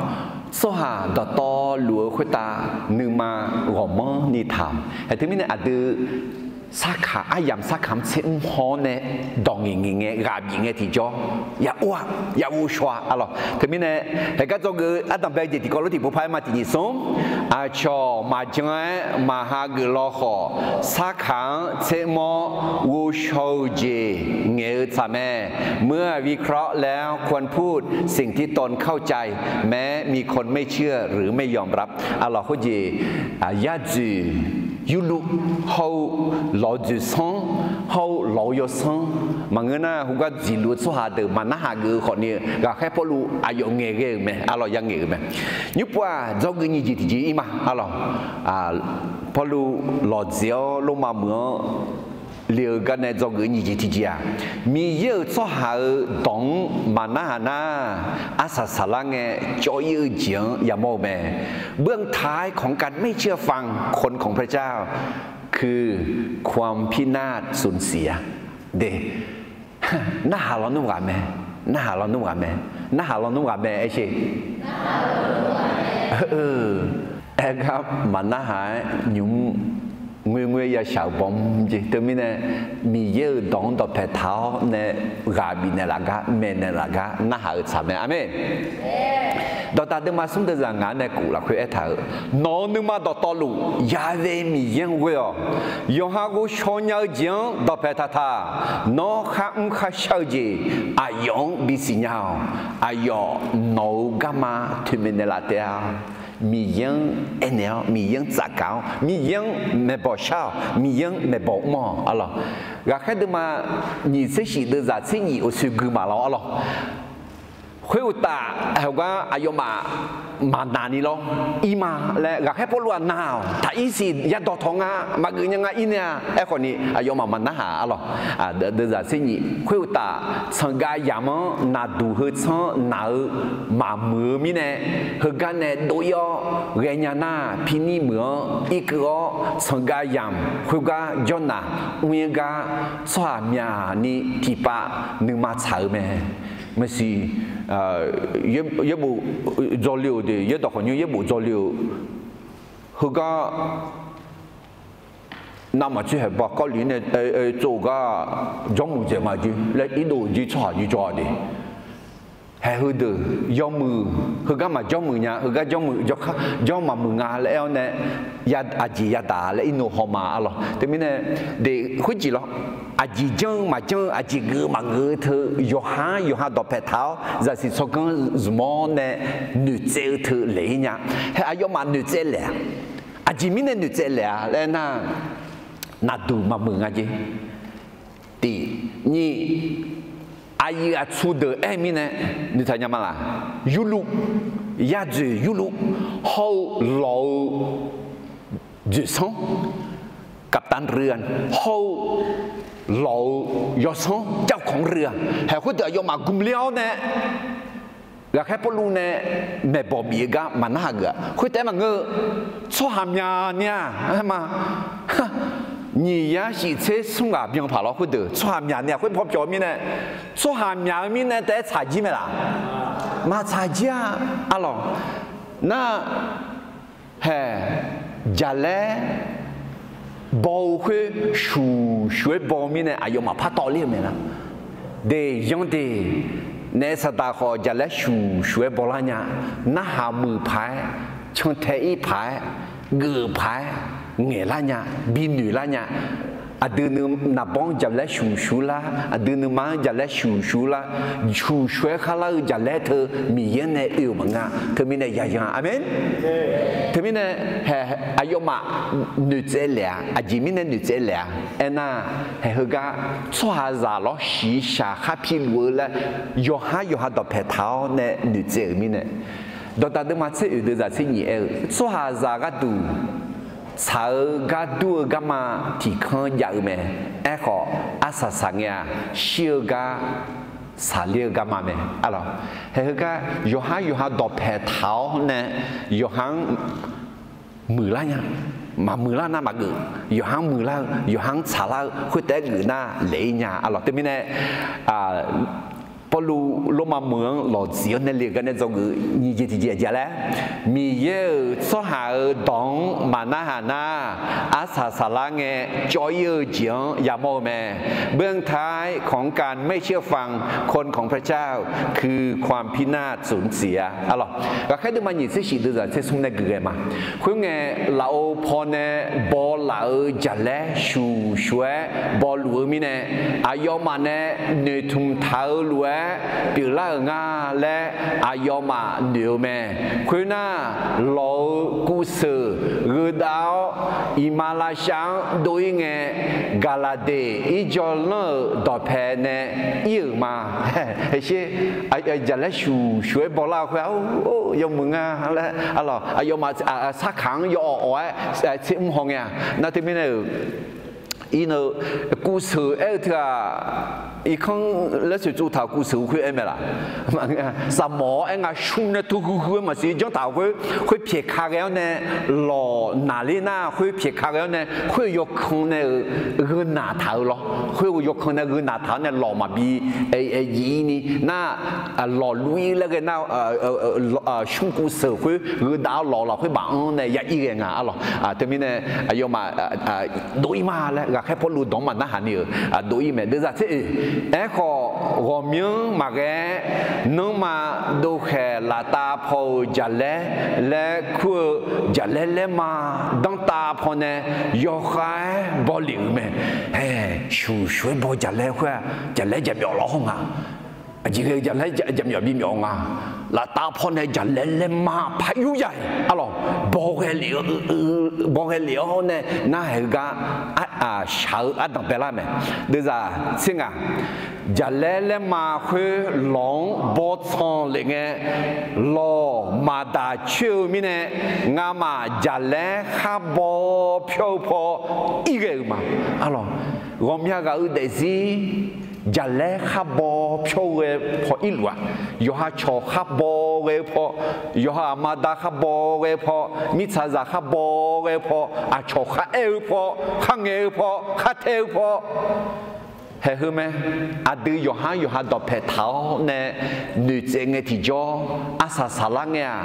Tsawrhaq dawqtawvluf-eu khoertav nuima ghawqmanrni taq-awq. Haeq teumirnae aqdui sarkaq aryamq sarkaq-anr tser mr haw-awr nae dawq ngaeq ngaeq ngae ghaq bif ngae tiqjawr ya or-a, ya ghovshaw-a arlawq. Teumirnae, haeq gar dzawgeuf-eu ardanq bae-eu jeq tiqkawv lof tiqpov par-aer ma. Tiq nyiq smr, aqcawq maqjan-aer maqha geuf law khawf, sarkaq-anr tser mr-awr ghovshaw-eu jeq ngaeq-eu tsaq mae. เมื่อวิเคราะห์แล้วควรพูดสิ่งที่ตนเข้าใจ แม้มีคนไม่เชื่อหรือไม่ยอมรับ arlawq. Khoerjeq yadzoeq yurluv hawr-eu lawq-eu dzoeqsanr hawr-eu lawq-eu yawsanr maqngeur nar, heugar dziqluf-eu tsawrhaq deuq maqnarhaq geuf-eu khawfni, ghaqkhaer Pawrluv aqyawf ngaeqghae-euq mae arlawq, ya ngaeq-euq mae. Nymrpov-aq, dzawgeuf nyiq jeq tiqjeq ir ma arlawq. Pawrluv lawqdzaeq-awr Lormav meuq-anr le-eu gar nae dzawgeuf nyiq jeq tiqjeq-aq, Miqyaer-euq tsawrhaq-euq dawq-anr maqnarhaq nar, arsaq saqlar ngae cawv-ir-eu jeq-anr yamawr-eu mae. เบื้องท้ายของการไม่เชื่อฟังคนของพระเจ้า คือความพินาศสูญเสีย de. Narhaq lawnmr ghaq mae. Narhaq lawnmr ghaq mae. Narhaq lawnmr ghaq mae aer sher. Aer gar maqnarhaq-aer nymq-mr ngoerngoer yashaq-euq bawmr jeq. Teumirnae, Miqyaer-euq dawq-anr dawqpae taq-awr nae ghaq bifnaeq laf gar, maeqnaeq laf gar narhaq-eu tsaq mae. Aqmeq. Dawqdaq deuvma smr deuvzaq ngaq-anr nae kuf lafkhoer aertaq-euq, nawq-euq nuima dawqtawvluf Yaqve Miqyaer-anr ghoe-awq. Yawqha ghovshaw nya-eu jeq-anr dawqpae taq taq. Nawr kharmr kharshar-eu jeq aqyawf-anr bisiq nya-awq. Aqyawf nawq-euq garma toeqmaeq naeqlaf taef-a. Miqyaer-anr aernaeq-awr, Miqyaer-anr tsafgaq-awr, Miqyaer-anr maeqbawq shar-awq, Miqyaer-anr maeqbawq mr-awq arlawq. Ghaqkhaer deuvma nyiq tser shif deuvzaq tser nyiq uqsoe gui maqlawr arlawq. Khoeruqtaf, heugar aqyawfmaf maqnaq ni lawr, ir ma laer ghaqkhaer Pawrluv-aq naq-awq. Taq ir siq yadawq tawq nga, maqgeuf nya nga ir nae-a. Aerkhawf ni aqyawfmaf maqnarhaq arlawq. Deuvzaq tser nyiq khoeruqtaf, tsanqgav yamq-anr naqduq heu tsanr naq-eu maqmuiq-eu mirnae, heugar nae dov-ir-awr ghaenya nar, Pirnir meuq-anr irkeuv-awr tsanqgav yamq khoergar jawrnaq mr-ir gar, tsawrhaq myaq ni tiqpav nuima tsaq-eu mae. Maqsiq, yaerbof dzawle-euq de, yaerdawq khawf nymr yaerbof dzawle-euq heugar navmaqtser haeq ba Kawrluv nae tsov-eu gar jawrmuiq dzaeq nga jir laer irdov jir tsawrhaq jir jawr-a de. Haeq heudeuq yawmuiq, heugar maqjawr muiq nya, heugar jawr muiq, jawr maqmuiq nga laer aer-awr nae, aqjeq yadaq laer irnu haw ma arlawq. Teumirnae, de khoerjeq lawr, aqjeq janr-eu maqjanr-eu, aqjeq geuf-eu maqgeuf-eu teu, yawqha-anr yawqha dawqpae taq-awr, zaqsiq tsawrganr zmq-awr nae noeqtsaev-eu teu laeq-ir nya. Haeq aqyawfmaf noeqtsaev laeq-a. Aqjeq mirnae noeqtsaev laeq-a laer aernar, naqduq maqmuiq nga jeq. Tiq, nyiq, aqyuif aqtsu deuq aer-eu mirnae, noeqtaq nya ma laq? Yurluv, yadzoeq yurluv, hawr-eu lawq-eu dzoeqsanr, กัปตันเรือ hawr-eu lawq-eu yawsanr เจ้าของเรือ haeq khoerdeuq aqyawfmaf gmq ler-awr nae, ghaqkhaer Pawrluv nae maeqbawq bif-eu gar maqnarhaq geuf-a. Khoertaef maqngeur-eu, tsawrhaq myaq ni-aq, aer ma, nyiq yar shif tser smr ghaq byan paq lawr khoerdeuq tsawrhaq myaq ni-aq khoer paw pyawq-eu mirnae, tsawrhaq myaq-eu mirnae taef-aer tsaq jir mae laq? Maqtsaq jir-a arlawq. Nar, haeq, jaqlaer baw-eu khoer shuq shuq-aer baw-eu mirnae aqyawfmaf partawv ler-eu mae nar. De, yanr de, naef saqdaq khawf jaqlaer shuq shuq-aer bawlar nya. Narhaq muiq paq-aer, cantae ir paq-aer, geuf paq-aer, ngaeqlar nya, binoeq lar nya. Aqdui nuima naqbawr-anr jaqlaer shuq shuq lar, aqdui nuima-anr jaqlaer shuq shuq lar, shuq shuq-aer kharlar-eu jaqlaer teu Miqyaer nae oe-euq maqngeur. Teumirnae yaqyan, aqmeq. Teumirnae, haeq aqyawfmaf noeqtsaev laeq-a. Aqjeq mirnae noeqtsaev laeq-a aernar, haeq heugar tsawrhaqzaq lawr shiqshaq khar piluf-eu laer, yawqhar yawqha dawqpae taq-awr nae noeqtsaev-euq mirnae, dawqdaq deuvma tser oeq deuvzaq tser nyiq aer-eu, tsawrhaqzaq gharduq tsaq-eu gar dur-eu garma tiqkanr jav-eu mae. Aerkhawf, arsaq saqngae-aq, shir-eu gar saqler-eu garma mae arlawq. Haeq heugar yawqhar yawqha dawqpae taq-awr nae, yawqha-anr muiqlar nya. Maqmuiqlar nar maqgeuf. Yawqha-anr muiqlar-eu, yawqha-anr tsaqlar-eu khoertaef-aer geuf nar laeq-ir nya arlawq. Teumirnae, Pawrluv Lormav meuq-anr lawqdzif-awr nae le-euq gar nae dzawgeuf nyiq jeq tiqjeq aqjeq laer, Miqyaer-euq tsawrhaq-euq dawq-anr maqnarhaq nar, arsaq saqlar ngae cawv-ir-eu jeq-anr yamawr-eu mae. เบื้องท้ายของการไม่เชื่อฟังคนของพระเจ้าคือความพินาศสูญเสีย arlawq. Ghaqkhaer deuvma nyiq tser shif deuvzaq tser smr nae geuf ghae ma. Khoerngae, lafov pawnae bawlaf-euq jaqlaer shuq shuq-aer bawluf-eu mirnae, aqyawfmaf nae noeqtmq taq-eu lof-aer pyeuflar-euq nga laer aqyawfmaf noeq-eu mae. Khoernar, lawq-euq kuvseuq gheudav-awr, iqmalavshav-anr dov-ir ngae, Gaqlaqdeq irjawvlanr-euq dawqpae nae ir-euq ma. Sher, jaqlaer shuq shuq-aer bawlar-eu khoer-a, yawmuiq nga laer arlawq. Aqyawfmaf sarkaq-anr yawawq awq-aer tser mr haw ngae-a. Nar teumirnae-euq, irneu, kuvseuq aer-eu teu-aq, irkanr laer soeqtsuv taq-euq kuvseuq-eu khoer aer mae laq? Saqmawf-awr aer nga, shmr nae tov huiq huiq-aer maqsiq janr taq-euq khoer, khoer pyaeq ka ghae-awr nae lawq naqler nar, khoer pyaeq ka ghae-awr nae khoer-eu yawkan nae-euq gheu naq taq-euq lawr. Khoer-eu yawkan nae gheu naq taq-awr nae lawq maqbi jif ni nar, lawq luf-ir laer ghae nar, shmr kuvseuq khoer gheu dav-awr lawq lafkhoer baf-anr nae ya ir ghae nga arlawq. Teumirnae aqyawfmaf dov-ir ma laer ghaqkhaer Pawrluv dawq-anr maqnarhaq ni-euq dov-ir mae. Deuvzaq tser oeq, aerkhawf ghawqmyanr maqghae-aer, nanrma dovkhaeq laftav paw-euq jaqlaer laer kur-eu jaqlaer laerma danrtav pawnae yawkhav-aer bawlef-euq mae. Haeq, shuq shuq-aer baw jaqlaer khoer-aq, jaqlaer jaqmyawf lawr haw nga. Aqjeq ghae-eu jaqlaer jaqmyawf bimyawf nga. Laftav pawnae jaqlaer laerma par yur ya-iq arlawq, bawghae lef-awr nae narhaq-eu gar shaq-eu ardanq baelar mae. Deuvzaq tser ngaq, jaqlaer laerma khoer lawq-anr bawtsanq lef ngae, lawq maqdaq coer-eu mirnae, ngamaf jaqlaer khar baw pyawr-eu paw ir ghae-euq ma. Arlawq, ghawqmya ghaq-eu daefzir jaqlaer khar baw pyawr ghae paw irluf-aq, yawqha cawq khar baw ghae-eu paw, yawqha aqma da khar baw ghae-eu paw, mirtsaqzaq khar baw ghae-eu paw, aqcawq khar aer-eu paw, khar ngaeq-eu paw, khar tae-eu paw, Haeq heu mae. Aqdui yawqhar yawqha dawqpaeq taq-awr nae noeqtsaev ngae tiqjawr, arsaq saqlar ngae-aq,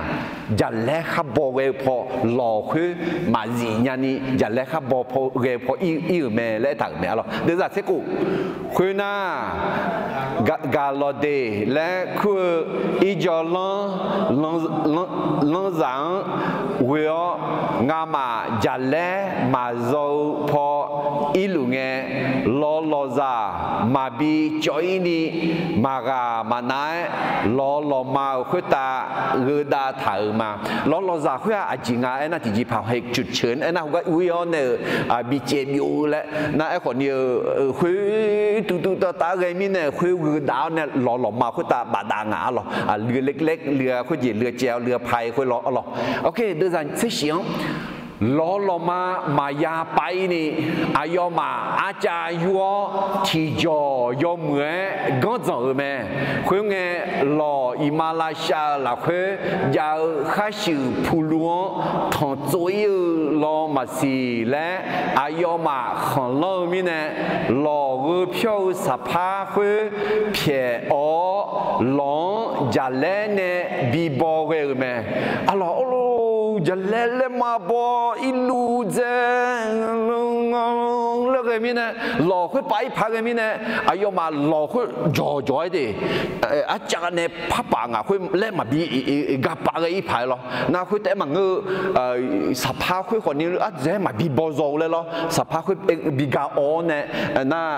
jaqlaer khar baw ghae-eu paw lawq khoer maqzif nyani jaqlaer khar baw ghae-eu paw ir-euq mae laer aertaq-euq mae arlawq. Deuvzaq tser khof, khoernar, gaqlawqdeq laer kur-eu irjawvlanr lanrzaq-anr ghoe-awr, ngamaf jaqlaer maqzaw-eu paw irluf ngae, lawqlawqzaq maqbi cawv-ir ni maqghaq maqnav-aer, lawqlawqma-euq khoertav gheudav taq-euq ma. Lawqlawqzaq khoer-aq aqjeq nga aernar, tiqjeqpaq เหตุจุดเฉย aernar, heugar ur-ir-awr nae-euq bicaev byov-eu laer nar, aerkhawf ni-eu khoer tuv tuv tav tav ghae mirnae khoer gheudav-awr nae lawqlawqma khoertav bafdav nga arlawq. Luiv ler ler, luiv-a khoerjeq, luiv caev-awr luiv-a pai khoer lawr arlawq. Deuvzaq tser shif-anr, lawqlawqma maqya pav-ir ni, aqyawfmaf arcav yur-awr tiqjawq yawmuiq-aer ganr dzanq-euq mae. Khoerngae, lawq iqmalavshav-eu lafkhoer jav-eu kharshuif puqluv-anr tanqtsov-ir-eu law maqsiq laer aqyawfmaf khanqlanr-eu mirnae, lawq gheu pyawr-eu saqpar khoer pyaeq-awr, lawq-anr jaqlaer nae bibaw ghae-euq mae. Arlawq, jaqlaer laerma baw irluv dzae laer ghae mirnae, lawq khoer pav-ir paq ghae mirnae, aqyawfmaf lawq khoer jawqjawq-aer de, arcav nae parpaf ngaq khoer laer maqbi gapaf ghae-ir paq-aer lawr. Nar khoer taef-aer maqngeur-eu, saqpar khoer khawf ni ardzaeq-aer maqbi baw zaw-eu laer lawr. Saqpar khoer bi ga-awr nae, nar,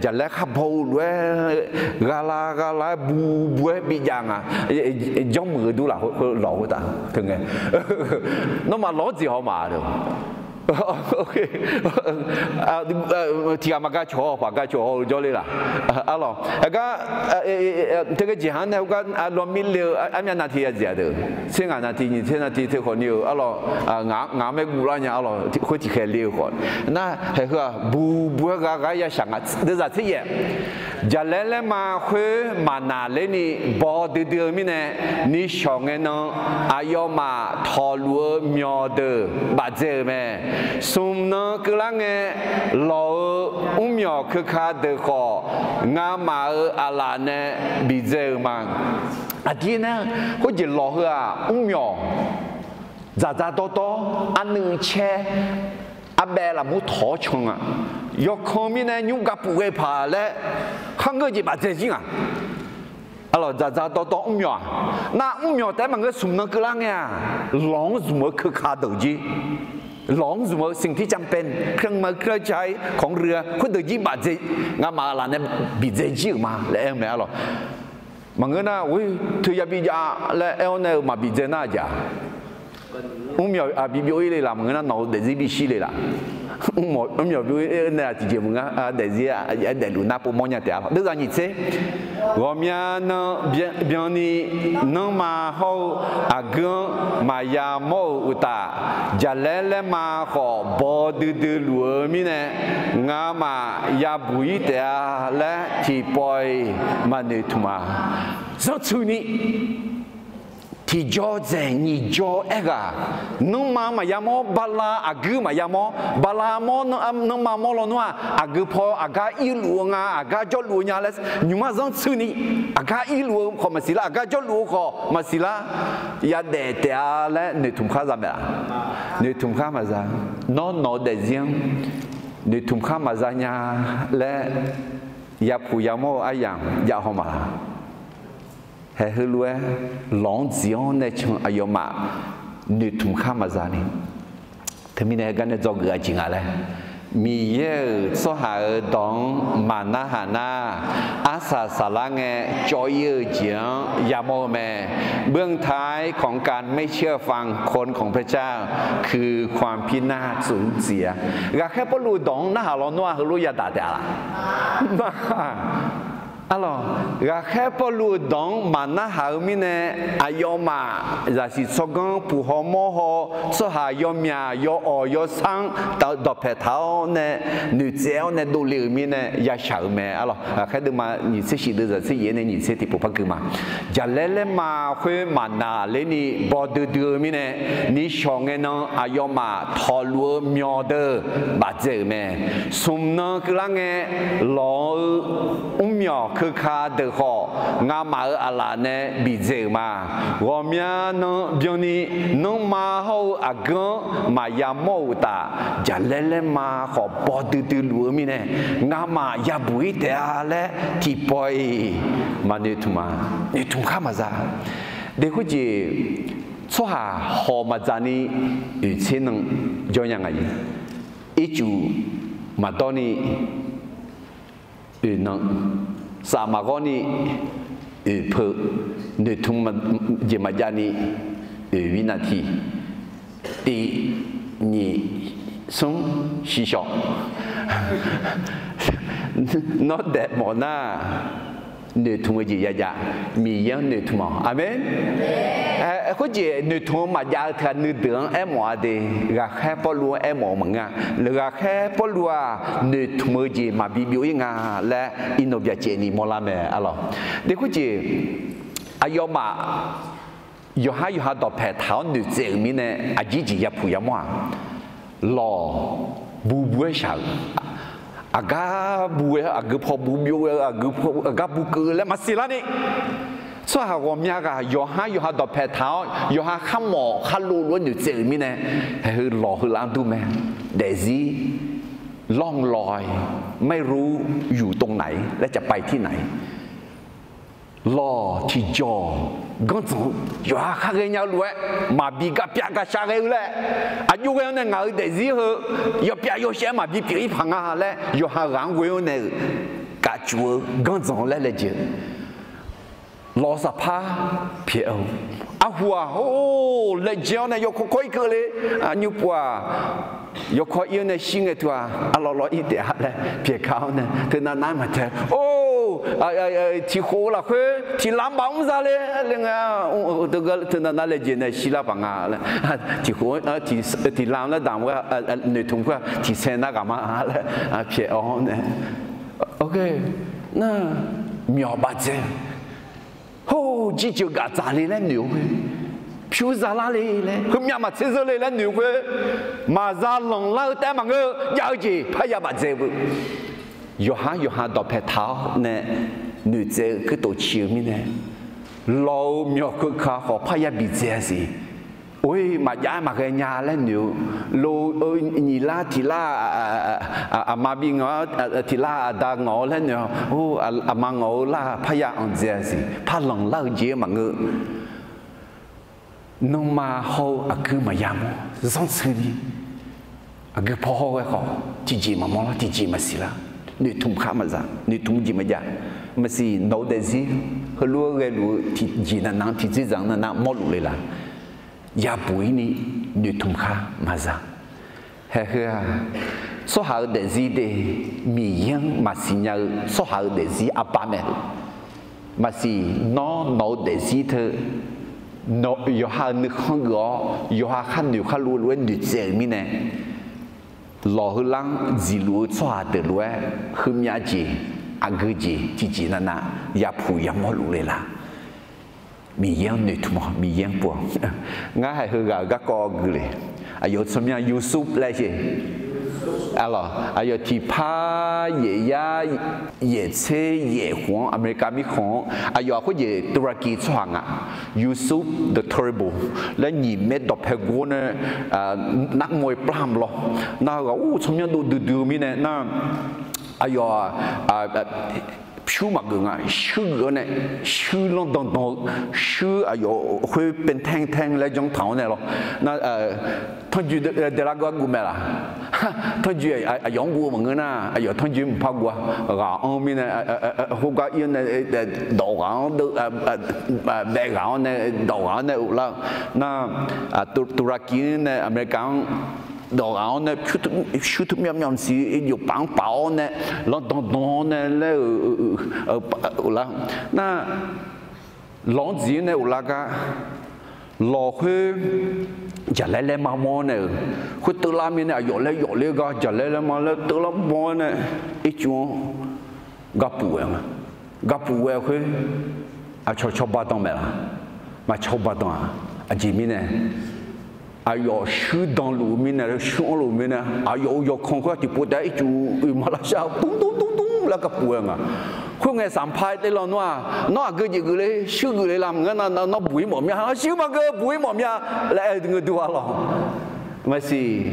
jaqlaer khar baw-eu lof-aer, ghaqla ghaqla-aer bu bu-aer bijav nga. Janrmuiq-eu dur laf khoer lawq khoertav teungae, nawmaf lawq-anr jeq haw ma-a. Tiqghaq maqgar cawq haw, paqgar cawq haw-eu jawrler laf. Arlawq, aqgar, teughae jeqhaq-anr nae heugar lawmir le-eu armyav navti ya dzaeq-a deuq, tser ngaq navti nyiq tser navti teu khawf ni-euq arlawq, ngaq-anr maer guvlar nya arlawq, khoer tiqkhaeq le-eu khawf. Nar, haeq heu-aq bu bu-aer ghaq ghaq-aer ya shaq nga. Deuvzaq tser yaef, jaqlaer laerma khoer maqnaq ler ni baw duidui-eu mirnae, nishawq ngae nan aqyawfmaf tawqluf-eu myawq deuq bafdzae-euq mae. Smq nan keuvlar ngae, lawq-euq mrmyawq keuka deuq khawf, ngamaf-euq aqlaf nae bidzae-euq ma. Aqdir nar, khoerjeq lawq heu-aq mrmyawq, dzaqdzaq dawrdawr, arnuiv caer, arbaev lafmur tawq-awr can nga. Yawkan mirnae nymr gapuf ghae paq laer kharngeur jeq bafdzae jir nga. Arlawq, dzaqdzaq dawrdawr mrmyawq-aq, nar mrmyawq taef-aer maqngeur, smq nan keuvlar ngae-aq, lawq-anr zmq-eu keuka deuq jir, lawq-anr zmq-eu สิ่งที่จำเป็น เครื่องไม้เครื่องใช้ของเรือ khoerdeuq jir bafdzae, ngamaf aqlaf nae bidzae jir-euq ma laer aer-eu mae arlawq. Maqngeur nar, or, teuya bijav laer aer-awr nae-eu maqbi dzae nar aqjeq-a. Mrmyawq bi byov-ir le laf maqngeur nar, nawq-eu daefzir bishir le laf. Mrmyawq byov-ir nae-aq tiqjeq maqngeur, daefzir daefluf nar povmawr nya taef-a lawq. Deuvzaq nyiq tser, ghawqmya nan byanni nanrma hawr-eu aqgeu-anr maqya mawr-euq uqtaf, jaqlaer laerma khawf baw duidui luf-eu mirnae, ngamaf yabuq-ir taef-a laer tiqpawf-iq maqnoeq tmq-a. Zanrtsuini tiqjawr dzaeq nyiq jawr aerghaq, nanrma maqya mawr, bala aqguir maqya mawr, bala mawr, nanrma mawr lawnmr-aq, aqgeu paw aqgar irluf-eu nga, aqgar jawrluf-eu nya laer nymqmar zanrtsuini, aqgar irluf-eu khawf maqsiq lar, aqgar jawrluf-eu khawf maqsiq lar, yadaef taef-a laer noeqtmq khar za mae-aq. Noeqtmq khar maqza. Nawr nawq-eu daefzir-anr noeqtmq khar maqza nya laer yapuq yamawr-eu aryamq jav haw ma laq? Haeq heulof-aer lawq-anr dziq-anr nae can aqyawfmaf noeqtmq khar maqza ni. Teumirnae heugar nae dzawgeuf-a jeq nga laer, Miqyaer-euq tsawrhaq-euq dawq-anr maqnarhaq nar, arsaq saqlar ngae cawv-ir-eu jeq-anr yamawr-eu mae. เบื้องท้ายของการไม่เชื่อฟังคนของพระเจ้า คือความพินาศสูญเสีย. Ghaqkhaer Pawrluv-euq dawq-anr narhaq lawnmr-aq heulof yadaq taef-a laq? Nar Arlawq, ghaqkhaer Pawrluv-euq dawq-anr maqnarhaq-eu mirnae, aqyawfmaf zaqsiq tsawrganr puq haw mawr haw, tsawrhaq yawmyaq yawawq yawsar-anr dawqpaeq taq-awr nae, noeqtsaev-awr nae dovle-euq mirnae yashaq-euq mae. Arlawq, ghaqkhaer deuvma nyiq tser shif deuv zaq tser yaef nae nyiq tser tiqpov par gui ma. Jaqlaer laerma khoer maqnaq ler ni baw duidui-eu mirnae, nishawq ngae nan aqyawfmaf tawqluf-eu myawq deuq bafdzae-euq mae. Smq nan keuvlar ngae, lawq-eu mrmyawq keuka deuq khawf, ngamaf-euq aqlaf nae bidzae-euq ma. Ghawqmya nan byanni, nanrma hawr-eu aqgeu-anr maqya mawr-euq uqtaf, jaqlaer laerma khawf baw duidui luf-eu mirnae, ngamaf yabuq-ir taef-a laer tiqpawf-iq maqnoeqtmq ma. Noeqtmq khar maqza. Deq khoerjeq, tsawrhaq hawq maqdzaq ni oeq tser nan jawr nya nga jeq. Ircuf maqdawr ni oeq nan, saf maqghawr ni oeq peu, noeqtmq jeq maqjav ni oeq winaq tiq, tiq, nyiq, smr, shiqshawq. Nawr daef mawf nar, noeqtmq-eu jeq yajav, Miqyaer-anr noeqtmq-awq. Aqmeq. Khoerjeq noeqtmq-eu maqjav-eu teughaq nuideuq-anr aermawf-a de, ghaqkhaer Pawrluv-anr aermawf-eu maqngeur-a. Ghaqkhaer Pawrluv-aq noeqtmq-eu jeq maqbi byov-ir nga laer iqnan byacaevni mawrlar mae. Arlawq, deq khoerjeq, aqyawfmaf yawqhar yawqha dawqpaeq taq-awr noeqtsaev-euq mirnae aqjeq jeq yapuq yamawr-aq, lawq bu bu-aer shaq-euq, aqgar bu-aer aqgeu paw bu byov-eu, aqgeu paw aqgar bu keuv-eu laer maqsiq larni, tsawrhaq ghawqmya ghaq yawqhar yawqha dawqpaeq taq-awr yawqha kharmawf kharlov lof-aer noeqtsaev-euq mirnae, haeq heu lawq heu lar-anr dur mae. Daefzir ร่องรอย ไม่รู้อยู่ตรงไหน laer cavpav tirnae, lawq tiqjawq ganrdzanq-eu yawqha khar ghaenya-eu lof-aer maqbi garpyav garshar ghae-eu laer, aqjox ghae-awr nae ngaq-euq daefzir heu yawpyav yawshaef-aer maqbi pyeuf-ir paq nga laer yawqha ghaq-anr ghoe-awr nae-euq kafcuf-eu ganrdzanq-eu laer laejae-eu lawq saqpar pyaeq-eu, arhu-aq, or, laejae-awr nae yawkawr kawr-ir keuvle, nymrpov-aq, yawkawr ir-awr nae shir ngae teu-aq, arlawr lawr ir taef-a laer pyaeq ka-awr nae teunav nav-aer maqtae, or, tiqkhof-eu lafkhoer tiqlam baf mr zale le nga, teunav nav laejae nae shirlar paq nga laer, tiqkhof, tiqlam laer damq-eu noeqtmq khoer-aq tiqsaer nar ghaq ma laer pyaeq-awr nae, nar myawq bafdzae Hawr-eu jirjeuq gaf dzaqle laer noeq-eu khoer, pyur zalar le laer, heumyav maqtser zeur le laer noeq-eu khoer, maqza lanqlar-eu taef-aer maqngeur-eu jav-eu jeq parya bafdzae-eu beu. Yawqhar yawqha dawqpae taq-awr nae noeqtsaev-eu kuirtof ciq-eu mirnae, lawq-eu myawq keuka khawf parya bidzae-a siq. Or-ir maqjav-aer maqghae nya laer noeq-eu, lo-eu nyiq lar tiq lar, aqma bi ngawq-ar tiq lar aqda ngawq-eu laer noeq-awr, aqma ngawq-eu lar parya anqdzae-a siq. Par lanqlar-eu jeq-aer maqngeur. Nanrma hawr-eu aqgeu maqya mawr zanrtseuni, aqgeu paw hawr ghae khawf tiqjeq maqmawr lar, tiqjeq maqsiq lar, noeqtmq khar maqza, noeqtmq jeq maqjav. Maqsiq nawq-eu daefzir heulof-aer ghaeluf-eu tiqjeq navnav-anr tiqdzerdzaq-anr navnav mawrluf le laq. Yabuq-ir ni noeqtmq khar maqza. Haeqheu-aq, tsawrhaq-eu daefzir de, Miqyaer-anr maqsiq nya-eu tsawrhaq-eu daefzir arbar mae. Maqsiq nawr nawq-eu daefzir teu, yawqha-euq nuikhanr geuf-awr yawqha khar noeq khar lov lof-aer noeqtsaev-euq mirnae, lawq heular-anr dziqluf-eu tsawrhaq deuq lof-aer heumyav jeq, aqgeu jeq tiqjeq navnav yapuq yamawr luf le laq. Miqyaer-anr noeqtmq-awq, Miqyaer-anr pov-awq. Ngar haeq heughaq-euq garkawv gui le. Aqyawf-euq tsawrmyanr Yusuf laer jeq. Arlawq, aqyawf tiqpar yaeq yar yaeq tser yaeq khof-anr America mirkhanq-anr aqyawf khoerjeq Turkey tsawrhaq nga. Yusuf the Terrible laer nyiq maer dawqpae gor nae narmawr-i plamq lawr. Nar heughaq-or tsawrmyanr dov duidui-eu mirnae nar, aqyawf pyur maqgeuf nga, shuir geuf-awr nae, shuir lanr dandan-eu, shuir aqyawf khoer เป็นแท่งๆ laer janr taq-awr nae lawr. Nar, tanrjoe daeqlar geu-ar guv mae laq. Tanrjoe aqyawf-anr guv-eu maqngeur nar, aqyawf tanrjoe mqpar guv-a. Ghaq-anr mirnae, khoergar ir-awr nae, dawq ghaq-anr, baef ghaq-anr nae, dawq ghaq-anr nae uvlar-eu. Nar, Turkey nae America-anr dawq ghaq-awr nae, pyur teu myavmyav siq, jofpaf-anr paf-awr nae, lanrdan dan-awr nae laer-euq, lar, nar, lawq-anr dziq-anr nae of lar gar, lawq khoer jaqlaer laer ma mawr-awr nae-euq, khoer teuvlar mirnae aqyawf laer yawf ler gar jaqlaer laer ma laer teuvlar mawr-awr nae, ircuf-anr gapuf ghae nga. Gapuf ghae khoer, aqcawq cawba dan maeq laq? Maqcawba dan-aq. Aqjeq mirnae, aqyawf shuir dan luf-eu mirnae, shuir anr luf-eu mirnae, aqyawf-euq yawkan khoer tiqpov taef-aer ircuf oeq ma lavshar-eu dmr dmr dmr dmr laer gapuf ghae nga. Khoerngae, Sanqpaq-aer te lawnmr-aq, nawr aqgeu jeq geuf le, shuir geuf le lar, maqngeur nar nawr buq-ir mawf mya, shuir maqgeu buq-ir mawf mya laer aer-eu ngeur dur-a lawq. Maqsiq,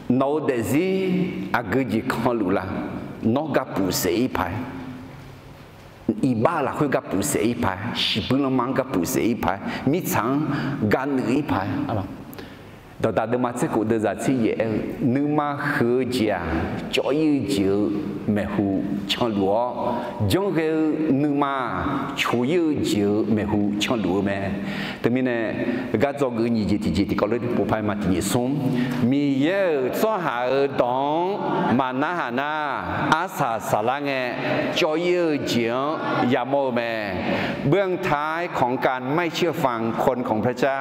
nawq-eu daefzir aqgeu jeq kanluf lar, nawr gapuf saef-ir paq-aer, iqbax-eu lafkhoer gapuf saef-ir paq-aer, shiqbuir lanma-anr gapuf saef-ir paq-aer, mirtsaq-anr gaqnuif-ir paq-aer, dawqdaq deuvma tser khof deuvzaq tser yaef aer-eu, nuima huiq-eu jeq-aq, cawv-ir-eu jeq-eu maeqhu canluf-awr, janrghae-eu nuima-aq, coq-ir-eu jeq-eu maeqhu canluf-eu mae. Teumirnae, gar dzawgeuf nyiq jeq tiqjeq tiqkawv lof-aer pov par ma. Tiqjeq smr, Miqyaer-euq tsawrhaq-euq dawq-anr maqnarhaq nar, arsaq saqlar ngae, cawv-ir-eu jeq-anr yamawr-eu mae. เบื้องท้ายของการไม่เชื่อฟังคนของพระเจ้า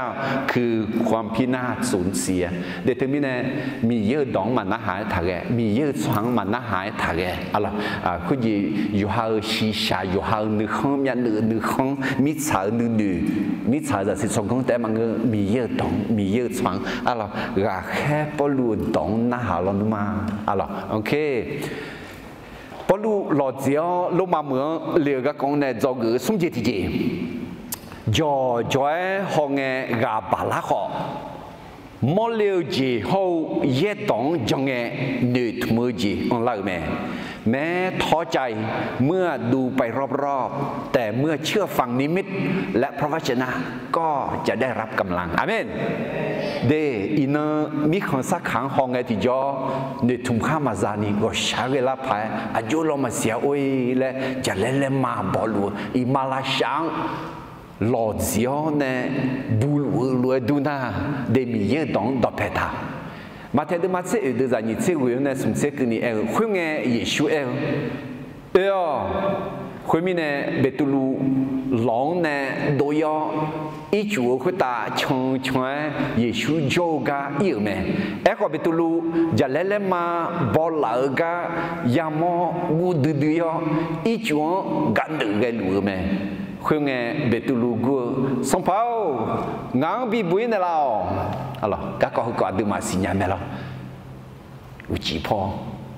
คือความพินาศสูญเสีย Daef teumirnae, Miqyaer-euq dawq-anr maqnarhaq-aer taqghae, Miqyaer-euq tsawrhaq-anr maqnarhaq-aer taqghae, aqlawq, khoerjeq yawqha-euq shiqshaq, yawqha-euq nuikhanr, myavnuiv-euq nuikhanr, mirtsaq-euq nuinoeq, mirtsaq-euq zaqsiq tsawrganr taef-aer maqngeur, Miqyaer-euq dawq-anr, Miqyaer-euq tsawrhaq-anr, aqlawq, ghaqkhaer Pawrluv-euq dawq-anr narhaq lawr nuima, aqlawq, Pawrluv lawqtseq-awr Lormav meuq-anr le-eu garkawv-anr nae dzawgeuf-eu smr jeq tiqjeq, jawqjawq-aer hawngae ghaq baqlar khawf, mawrle-eu jeq hawr-eu yaerdawq-anr jan ngae, noeqtmq-eu jeq anrlar-euq mae. แม้ท้อใจเมื่อดูไปรอบๆ แต่เมื่อเชื่อฟังนิมิตและพระวจนะก็จะได้รับกำลัง Aqmeq. De, iqnan mirkhanq sarkaq-anr hawngae tiqjawr, noeqtmq khar maqza ni ghawqshaq ghae lar paq-aer, aqjox lawr maqsiq-a or-e laer jaqlaer laer ma bawluf-eu iqmalavshav-anr lawqtseq-awr nae buluf-eu lof-aer dur nar, de Miqyaer-euq dawq-anr dawqpae taq. Maqtaeq deuvma tser oeq deuvzaq nyiq tser ghoeq-anr nae smq tser keuvni aer-eu, khoerngae Yeqsur aer-eu, Oe-awq. Khoermirnae, Beqtuvluv lawq-anr nae dov-ir-awr, ircuf-eu khoertav can can-aer Yeqsur jawr-eu gar ir-euq mae. Aerkhawf, Beqtuvluv jaqlaer laer ma bawlaf-eu gar yamawr guv duidui-awr, ircuf-anr gaqdeuf ghaeluf-eu mae. Khoerngae, Beqtuvluv gur-eu, Sanqpaq-or, ngaq-anr bibuq-ir naeqlaf-awq. Garkawv heukawv aqduimaf siqnya mae lawr. Uqcif paw,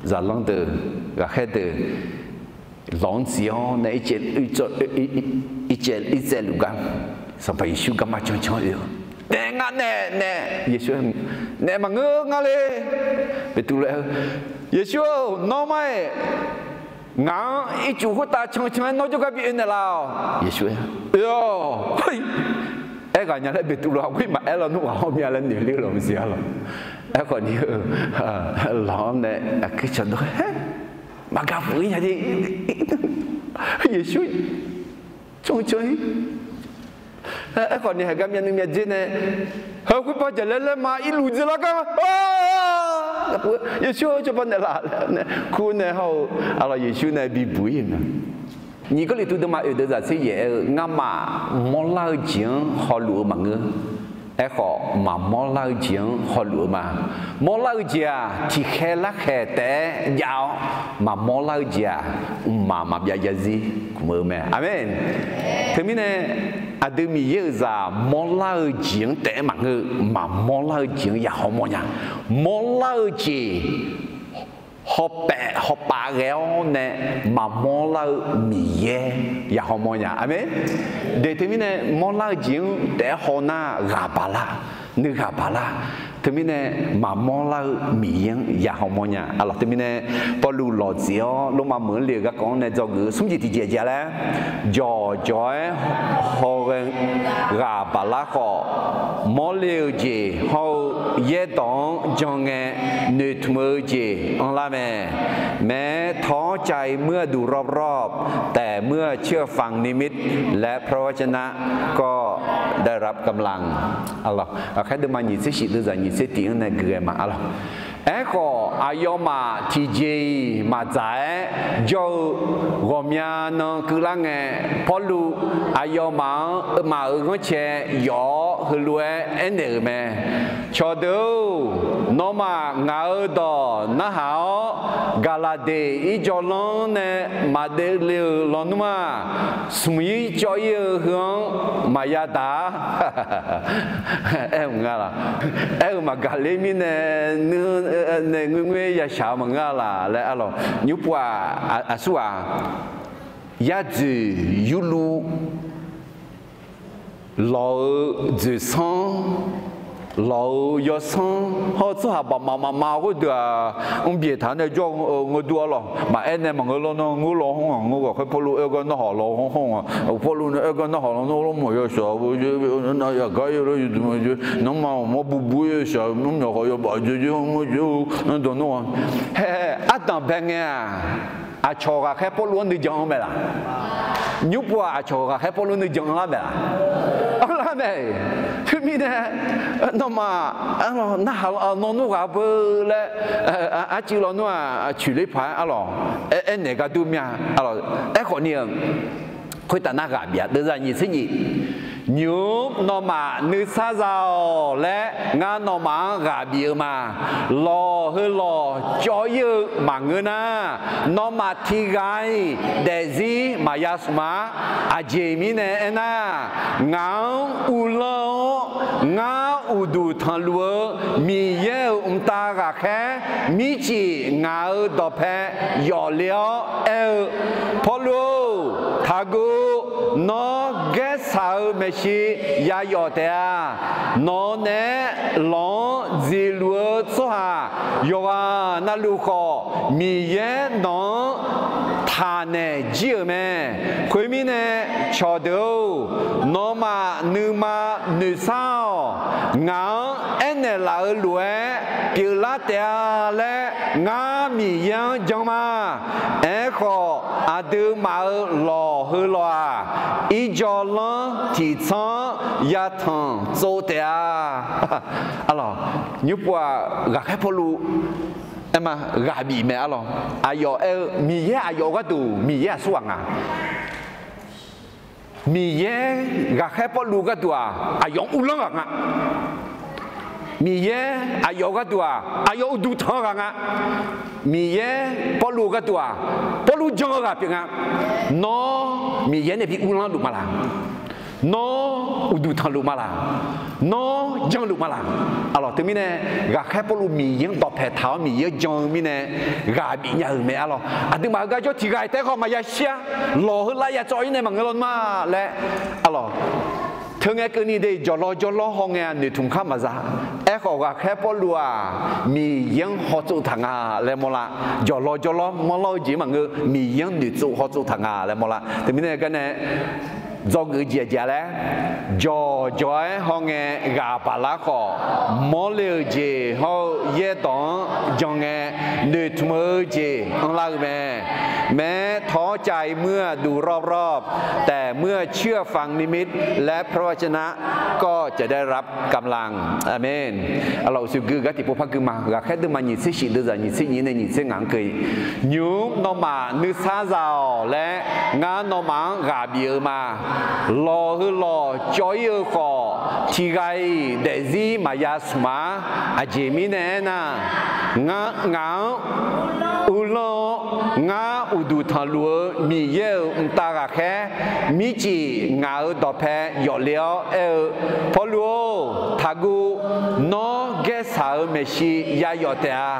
zaqlanr deuq, ghaqkhaer deuq, lawq-anr tsi-awr nae ircaev luf gar, Sanqpaq Yeqsur garma cancan oe-eu, Naeq nga naeq nae, Yeqsur naeq maqngeur nga le. Beqtuvluv aer-eu, Yeqsur-or, nawr mar-iq ngaq-anr ircuf khoertav cancan-aer nawr jawrgar bi oe naeqlaf-awq. Yeqsur aer, Oe-awq. Aerghaq nya laer Beqtuvluv aqghoer maqaer lawnmr ghaq hawr mya laer noeq ler-eu lawq maqsiq-a lawq. Aerkhawf ni-eu, lawq-anr nae aqkuir cawqdawr-aer maqgaq puq-ir nya de. Yeqsur cancan-ir. Aerkhawf ni heugar myavnuiv myavdzer nae, heu khoerbar jaqlaer laer ma irluf dzeurlar gar, Yeqsur-or, cawba naeqlaf laer nae kur nae hawr-eu, aqlawq Yeqsur nae bibuq-ir-euq mae. Nyiq Gawrliqtu deuvma oeq deuvzaq tser yaef aer-eu, Ngamaf mawrlar-eu jeq-anr hawluf-eu maqngeur. Aerkhawf, maqmawr lar-eu jeq-anr hawluf-eu ma. Mawrlar-eu jeq-aq, tiqkhaer larkhaeq taef-aer jav-awr, maqmawr lar-eu jeq-aq, mqmaq maqbyav jav zir kmq-eu mae. Aqmeq. Teumirnae, aqdui Miqyaer-euq zaq mawrlar-eu jeq-anr taef-aer maqngeur, maqmawr lar-eu jeq-anr ya hawmawr nya. Mawrlar-eu jeq hawpaef hawpav ghae-awr nae maqmawr lar-eu Miqyaer ya hawmawr nya. Aqmeq. Deuq teumirnae mawrlar-eu jeq-anr taef-aer hawnar ghaq baq lar, nuighaq baq lar. Teumirnae maqmawr lar-eu Miqyaer-anr ya hawmawr nya. Aqlawq teumirnae Pawrluv lawqtseq-awr Lormav meuq-anr le-euq garkawv-anr nae dzawgeuf-eu smr jeq tiqjeq jeq laer, jawqjawq-aer hawghae ghaq baq lar khawf, mawrle-eu jeq hawr-eu yaerdawq-anr jan ngae noeqtmq-eu jeq anrlar mae. แม้ท้อใจเมื่อดูรอบๆ แต่เมื่อเชื่อฟังนิมิตและพระวจนะก็ได้รับกำลัง Aqlawq, aqkhaer deuvma nyiq tser shif deuvzaq nyiq tser tiq-anr nae gui ghae ma arlawq. Aerkhawf, aqyawfmaf tiqjeq-iq maqdzaq-aer jawr-eu ghawqmya nan keuvlar ngae, Pawrluv aqyawfmaf-anr maf-euq ghanrcae yawf-awr heulof-aer aernaeq-euq mae. Cawqdeuq-or, nawmaf ngaq-euq dawq narhaq-awr, Gaqlaqdeq irjawvlanr nae maqdev le-euq lawnmr-aq, smq ir cawv ir-eu heu-anr maqya daq-a. Aer-eu nga laq? Aer-eu maqgaq ler mirnae, nae ngoerngoer yashaq-eu maqngeur-a laq laer arlawq. Nymrpov-aq, aqsur-aq, yadzoeq yurluv lawq-eu dzoeqsanr, lawq-eu yawsanr hawr-eu tsawrhaq baqmaf mafma khoerdeuq-aq, mrbyaeq taq nae jawr-eu ngeur-a lawq. Maqaer nae maqngeur lawr nar, ngeur lawr hawr-aq, ngeur ghaqkhaer Pawrluv aer gar narhaq lawr hawr-aq, Pawrluv nae aer gar narhaq lawr nar, lawrmawq yawshaq-eu, aqgar-ir lawr yawduq ma, nawmaf-aq mawr bubu yawshaq-eu, nawmaf khawf yawbaf joe joe-anr mawr joe-eu, dawq nar-aq, hae, ardanq bae ngae-aq, aqcawq ghaqkhaer Pawrluv-anr nuijan-eu mae laq? Nymrpov-aq, aqcawq ghaqkhaer Pawrluv nuijan-eu lar mae laq? Anrlar mae. Khoermirnae, nawmaf, arlawq, narhaq nawr nmr ghaq beu laer, arcuiv lawnmr-aq, coeqler paq-aer arlawq, aernaeq gar dur mya. Arlawq, aerkhawf ni-eu, khoertav nar ghaq bif-a, deuvzaq nyiq tser nyiq. Nymq-mr nawmaf nuisar za-awq laer ngar nawmaf-anr ghaq bif-eu ma. Lawq heu lawq cawv ir-eu maqngeur nar, nawmaf tiqghaq-iq daefzir maqya smq-a. Aqjeq mirnae aernar, ngaq-anr uvlanr-awr, ngar uqduq tanqluf-eu Miqyaer-euq mqtav ghaqkhaer mircif ngaq-euq dawqpae yawfle-awr aer-eu, Pawrluv-or, taqguv. Nawr gaersaq-eu maeqshi yayawf taef-a. Nawq-eu naeq-aer lawq-anr dziqluf-eu tsawrhaq yawqghaq navluf khawf, Miqyaer nawq-anr taqnaeq jir-euq mae. Khoermirnae, cawqdeuq-or, nawmaf nuima noeqsar-awq. Ngaq-anr aernaeq laf-eu lof-aer pyeuflar taef-a laer ngar Miqyaer-anr jan ma. Aerkhawf, aqduimaf-euq lawq heu lawq-aq, irjawvlanr tiqtsanr-anr yatanq tsov taef-a. Arlawq, nymrpov-aq, ghaqkhaer Pawrluv aer ma, ghaq bif mae arlawq. Aqyawf aer-eu Miqyaer aqyawf-eu gharduq Miqyaer aqsurghaq nga. Miqyaer ghaqkhaer Pawrluv gharduq-aq, aqyawf-anr uvlanr ghaq nga. Miqyaer aqyawf-eu gharduq-aq, aqyawf uqduq tanq-eu ghaq nga. Miqyaer Pawrluv-eu gharduq-aq, Pawrluv jan-eu ghaq pyeuf nga. Nawr Miqyaer nae bi uvlanr luf ma laq? Nawr uqduq tanqluf ma laq? Nawr janluf ma laq? Arlawq, teumirnae ghaqkhaer Pawrluv Miqyaer-anr dawqpae taq-awr Miqyaer-anr jan-eu mirnae ghaq bif nya-euq mae arlawq. Aqduimaf-euq garjawr tiqghaq-iq taef-aer khawf maqya shir-a. Lawq heu lar ya tsawv-ir nae maqngeur lawnmr-a laer arlawq. Teu ngae keuvni de jawqlawr jawrlawr hawngae-a noeqtmq khar maqza. Aerkhawf, ghaqkhaer Pawrluv-aq, Miqyaer-anr hawtsov taq nga laer mawrlar. Jawqlawr jawrlawr mawrlar-eu jeq maqngeur, Miqyaer-anr noeqtsov hawtsov taq nga laer mawrlar. Teumirnae garnae dzawgeuf-eu jeq aqjeq-a laer, jawqjawq-aer hawngae ghaq baqlar khawf, mawrle-euq jeq hawr-eu yaerdawq-anr jan ngae, noeqtmq-eu jeq anrlar-eu mae. แม้ท้อใจเมื่อดูรอบๆ แต่เมื่อเชื่อฟังนิมิตและพระวจนะก็จะได้รับกำลัง Aqmeq. Arlawq, uqshoe gui-eu gar tiqpov par gui ma. Ghaqkhaer deuvma nyiq tser shif deuvzaq nyiq tser nyiq nae nyiq tser ngaq-anr keuv-i, nymq-mr nawmaf nuisar za-awq laer ngar nawmaf-anr ghaq bif-eu ma. Lawq heu lawq cawv-ir-eu khawf, tiqghaq-iq daefzir maqya smq-a. Aqjeq mirnae aernar, ngaq-anr uvlanr-awr, ngar uqduq tanqluf-eu Miqyaer-euq mqtav ghaqkhaer mircif ngaq-euq dawqpae yawfle-awr aer-eu, Pawrluv-or, taqguv. Nawr gaersaq-euq maeqshi yayawf taef-a.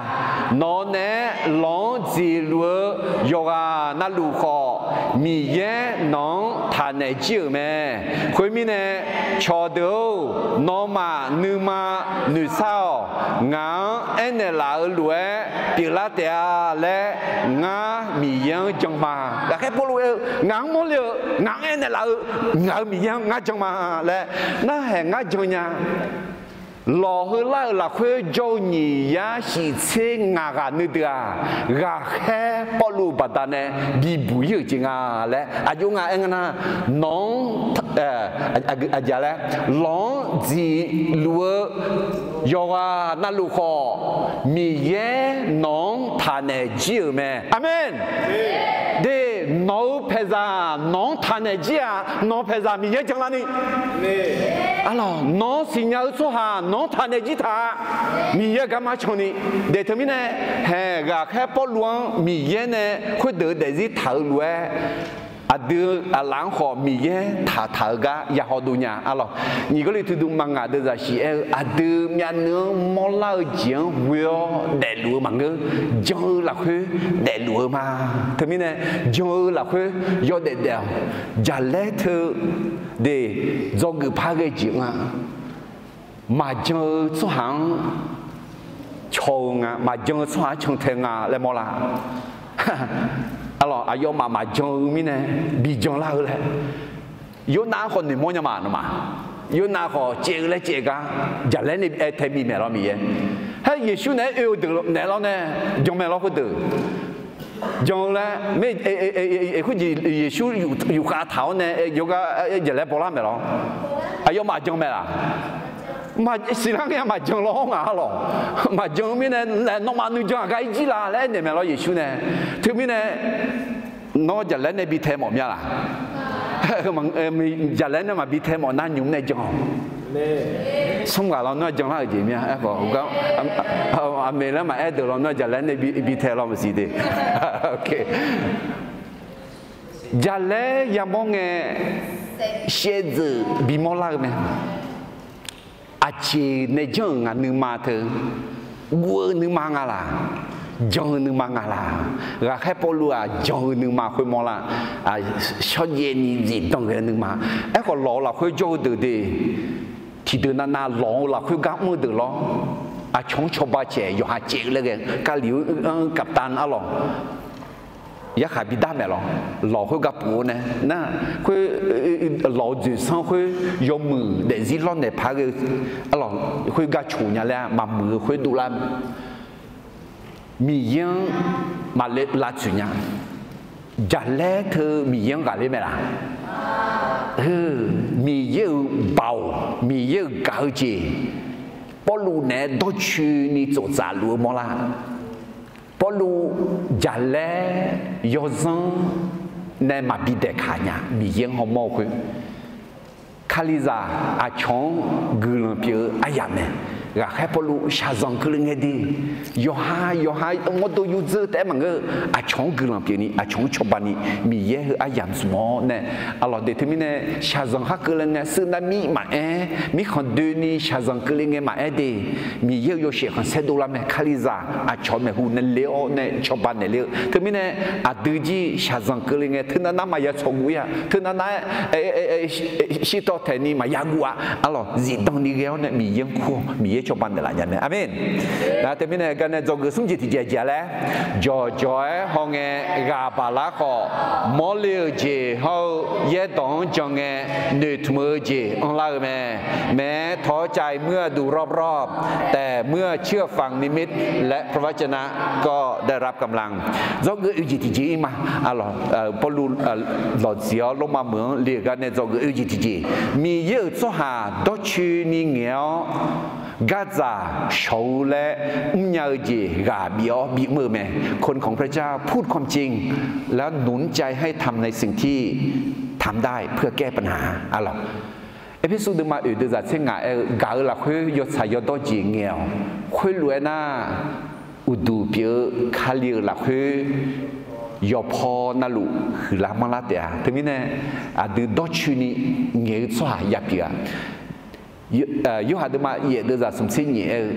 Nawq-eu naeq-aer lawq-anr dziqluf-eu yawqghaq navluf khawf, Miqyaer nawq-anr taqnaeq jir-euq mae. Khoermirnae, cawqdeuq-or, nawmaf nuima noeqsar-awq. Ngaq-anr aernaeq laf-euq lof-aer pyeuflar taef-a laer ngar Miqyaer-anr jan ma. Ghaqkhaer Pawrluv aer-eu, ngaq-anr mawrle-eu, ngaq-anr aernaeq laf-eu, ngaq-euq Miqyaer-anr ngar jan ma laer, narhaq ngar jan nya. lawq heular-euq lafkhoer jawr-eu nyiq yar shif tser ngaq ghaq nuideuq-aq, ghaqkhaer Pawrluv baqdanae bibuq-ir-euq jeq nga laer aqjox nga aer nga nar, nawq-anr, aqjeq laer, lawq-anr dziqluf-eu yawqghaq navluf khawf, Miqyaer nawq-anr taqnaeq jir-euq mae. Aqmeq. De, nawq-eu paeqzaq nawq-anr taqnaeq jir-aq, nawq-eu paeqzaq Miqyaer janlarni, arlawq, nawq-anr siqnya-eu tsawrhaq nawq-anr taqnaeq jir taq-a. Miqyaer garma canni. De teumirnae, haeq ghaqkhaer Pawrluv-anr Miqyaer nae khoerdeuq-eu daefzir taq-eu lof-aer, aqdui aqlaf-anr khawf Miqyaer taqtaq-eu gar ya hawdov nya, arlawq. Nyiq Gawrliqtu dm maqngaq deuvzaq shif aer-eu, aqdui myavnuiv-anr mawrlar-eu jeq-anr ghoe-awr daefluf-eu maqngeur. Jan-eu lafkhoer daefluf-eu ma. Teumirnae, jan-eu lafkhoer yawdaef daef-awq. Jaqlaer teu de, dzawgeuf par ghae jeq nga. Maqjan-eu tsawrhaq-anr caw-eu nga, maqjan-eu tsawrhaq-anr cantae nga laer mawrlar. Arlawq, aqyawfmaf maqjan-eu mirnae bi janlar-eu laer, Yornav-anr khawf noeqmawr nya ma nawmaf. Yornav khawf caev-eu laer caev gar, jaqlaer nae aer tae bi maeq lawr Miqyaer. Haer Yeqsur naeq-aer oe-eu deuq naeq lawr nae, jan maeq lawr khoerdeuq. Jan-eu laer, khoerjeq Yeqsur yufkhav taq-awr nae jawrgar jaqlaer bawlar maeq lawr. Aqyawfmaf jan maeq laq? Siqlar ngae maqjan lawr-awr ngaq arlawq. Maqjan-eu mirnae, nawmaf nuijan aqgar ir jir la laer aernaeq maeq lawr Yeqsur nae. Teumirnae, nawr jaqlaer nae bi tae mawf mya laq? Jaqlaer nae maqbi tae mawf nar nymq nae jan-awq. Smr ghaq lawnmr-aer janlar-euq jeq mya aerkhawf, aqmeq laer maqaer deuq lawnmr-aer jaqlaer nae bi tae law maqsiq de. Jaqlaer yamawr ngae, shaevdzeuf bimawr lar-eu mae. Aqjeq nae janr-euq ngaq nuima teu, guv-eu nuima nga laq, jan-eu nuima nga laq. Ghaqkhaer Pawrluv-aq jan-eu nuima khoermawr lar, shawrjaev ni zifdan ghae-eu nuima. Aerkhawf lawq-eu lafkhoer jawr-eu deuq de, tiqdeuq navnav lawq-eu lafkhoer gar mr-eu deuq lawr. Aqcawq-anr cawba caeq yawqha caev-eu laer ghae, Kali-anr kaptan arlawq, yarkhaq bidar maeq lawq. Lawq khoer gar puf-eu nae nar, khoer lawq-eu dzoeqsanr khoer yawmuiq daefzir lawrnaeq paq ghae-eu arlawq, khoer gar coq nya laer maqmuiq-eu khoer dovlar mae. Miqyaer-anr maqle lavtsoeq nya. Jaqlaer teu Miqyaer-anr ghaqler mae laq? Miqyaer-euq baoq, Miqyaer-euq gaq-eu jeq, Pawrluv naeq-aer dawrcoeni tsoftsaf luf-eu mawrlar. Pawrluv jaqlaer yawzanr nae maqbi daeqkaq nya, Miqyaer-anr hawmawr-eu khoer. Kalizaq aqcawq-anr guiqlanq pyeuf-eu aryamq mae. Ghaqkhaer Pawrluv shaqzanq keuvle ngae de, yawqha yawqha mawrdo yurdzeur taef-aer maqngeur-eu, aqcawq-anr guiqlanq pyeufni aqcawq-anr cawbani Miqyaer heu aryamq smq-awr nae, arlawq de teumirnae shaqzanq khar keuvle ngae suivnavmir maqaer, mirkhanq doeni shaqzanq keuvle ngae maqaer de, Miqyaer-euq yawshaef khanqsaer dovlar mae. Kalizaq aqcawq maeqhu nae le-awr nae cawba naeqle-eu teumirnae, aqdui jir shaqzanq keuvle ngae teunav nar maqya tsawqguv-ir-a, teunav nar-aer shirtawv taeqni maqya guv-a, arlawq zifdan ni ghae-awr nae Miqyaer-anr kur-awq, Miqyaer cawba naeqlaf nya mae. Aqmeq. Nar teumirnae garnae dzawgeuf smr jeq tiqjeq jeq-a laer, jawqjawq-aer hawngae ghaq baqlar khawf, mawrle-euq jeq hawr-eu yaerdawq-anr jan ngae noeqtmq-eu jeq anrlar-eu mae. แม้ท้อใจเมื่อดูรอบๆ แต่เมื่อเชื่อฟังนิมิตและพระวจนะก็ได้รับกำลัง Dzawgeuf oe-eu jeq tiqjeq-ir ma. Arlawq, Pawrluv lawqtsuif-awr Lormav meuq-anr le-euq garnae dzawgeuf oe-eu jeq tiqjeq, Miqyaer-euq tsawrhaq dawrcoeni ngaeq-awr gardzaq shawq-eu laer mrnya-eu jeq ghaq bif-awr bimr-eu mae. คนของพระเจ้าพูดความจริง แล้วหนุนใจให้ทำในสิ่งที่ทำได้เพื่อแก้ปัญหา Arlawq, Erpersu deuvma oeq deuvzaq tser ngaq aer-eu, gaq-eu lafkhoer yawtsaq yawdawr jeq ngaeq-awq. Khoerlof-aer nar, uqduq pyeuf-eu Kali-euq lafkhoer yawqpaw navluf huiqlar manrlar taef-a. Teumirnae, aqdui dawrcoeni ngaeq-eu tsawrhaq yapyeuf-a. Yorhaq deuvma yaef deuvzaq smq tser nyiq aer-eu,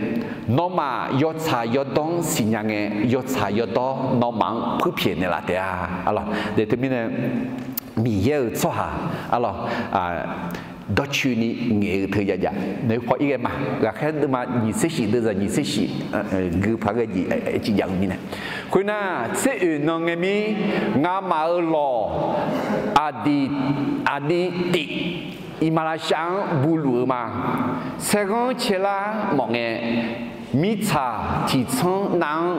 nawmaf yawtsaq yawdawr-anr siqnya ngae, yawtsaq yawdawr nawmaf-anr puirpyaeq naeqlaf taef-a. Arlawq, de teumirnae, Miqyaer-euq tsawrhaq, arlawq, dawrcoeni ngaeq-eu teu jav jav naeq-eu paw ir ghae ma. Ghaqkhaer deuvma nyiq tser shif deuvzaq nyiq tser shif gui paq ghae jeq civ jav-eu mirnae, khoernar, tser oeq nan ngae mir, ngamaf-euq lawq aqdiq aqdiq tif iqmalavshav-anr buluf-eu ma. Saerghanr caerlar mawf ngae, mirtsaq tiqtsanr nav-anr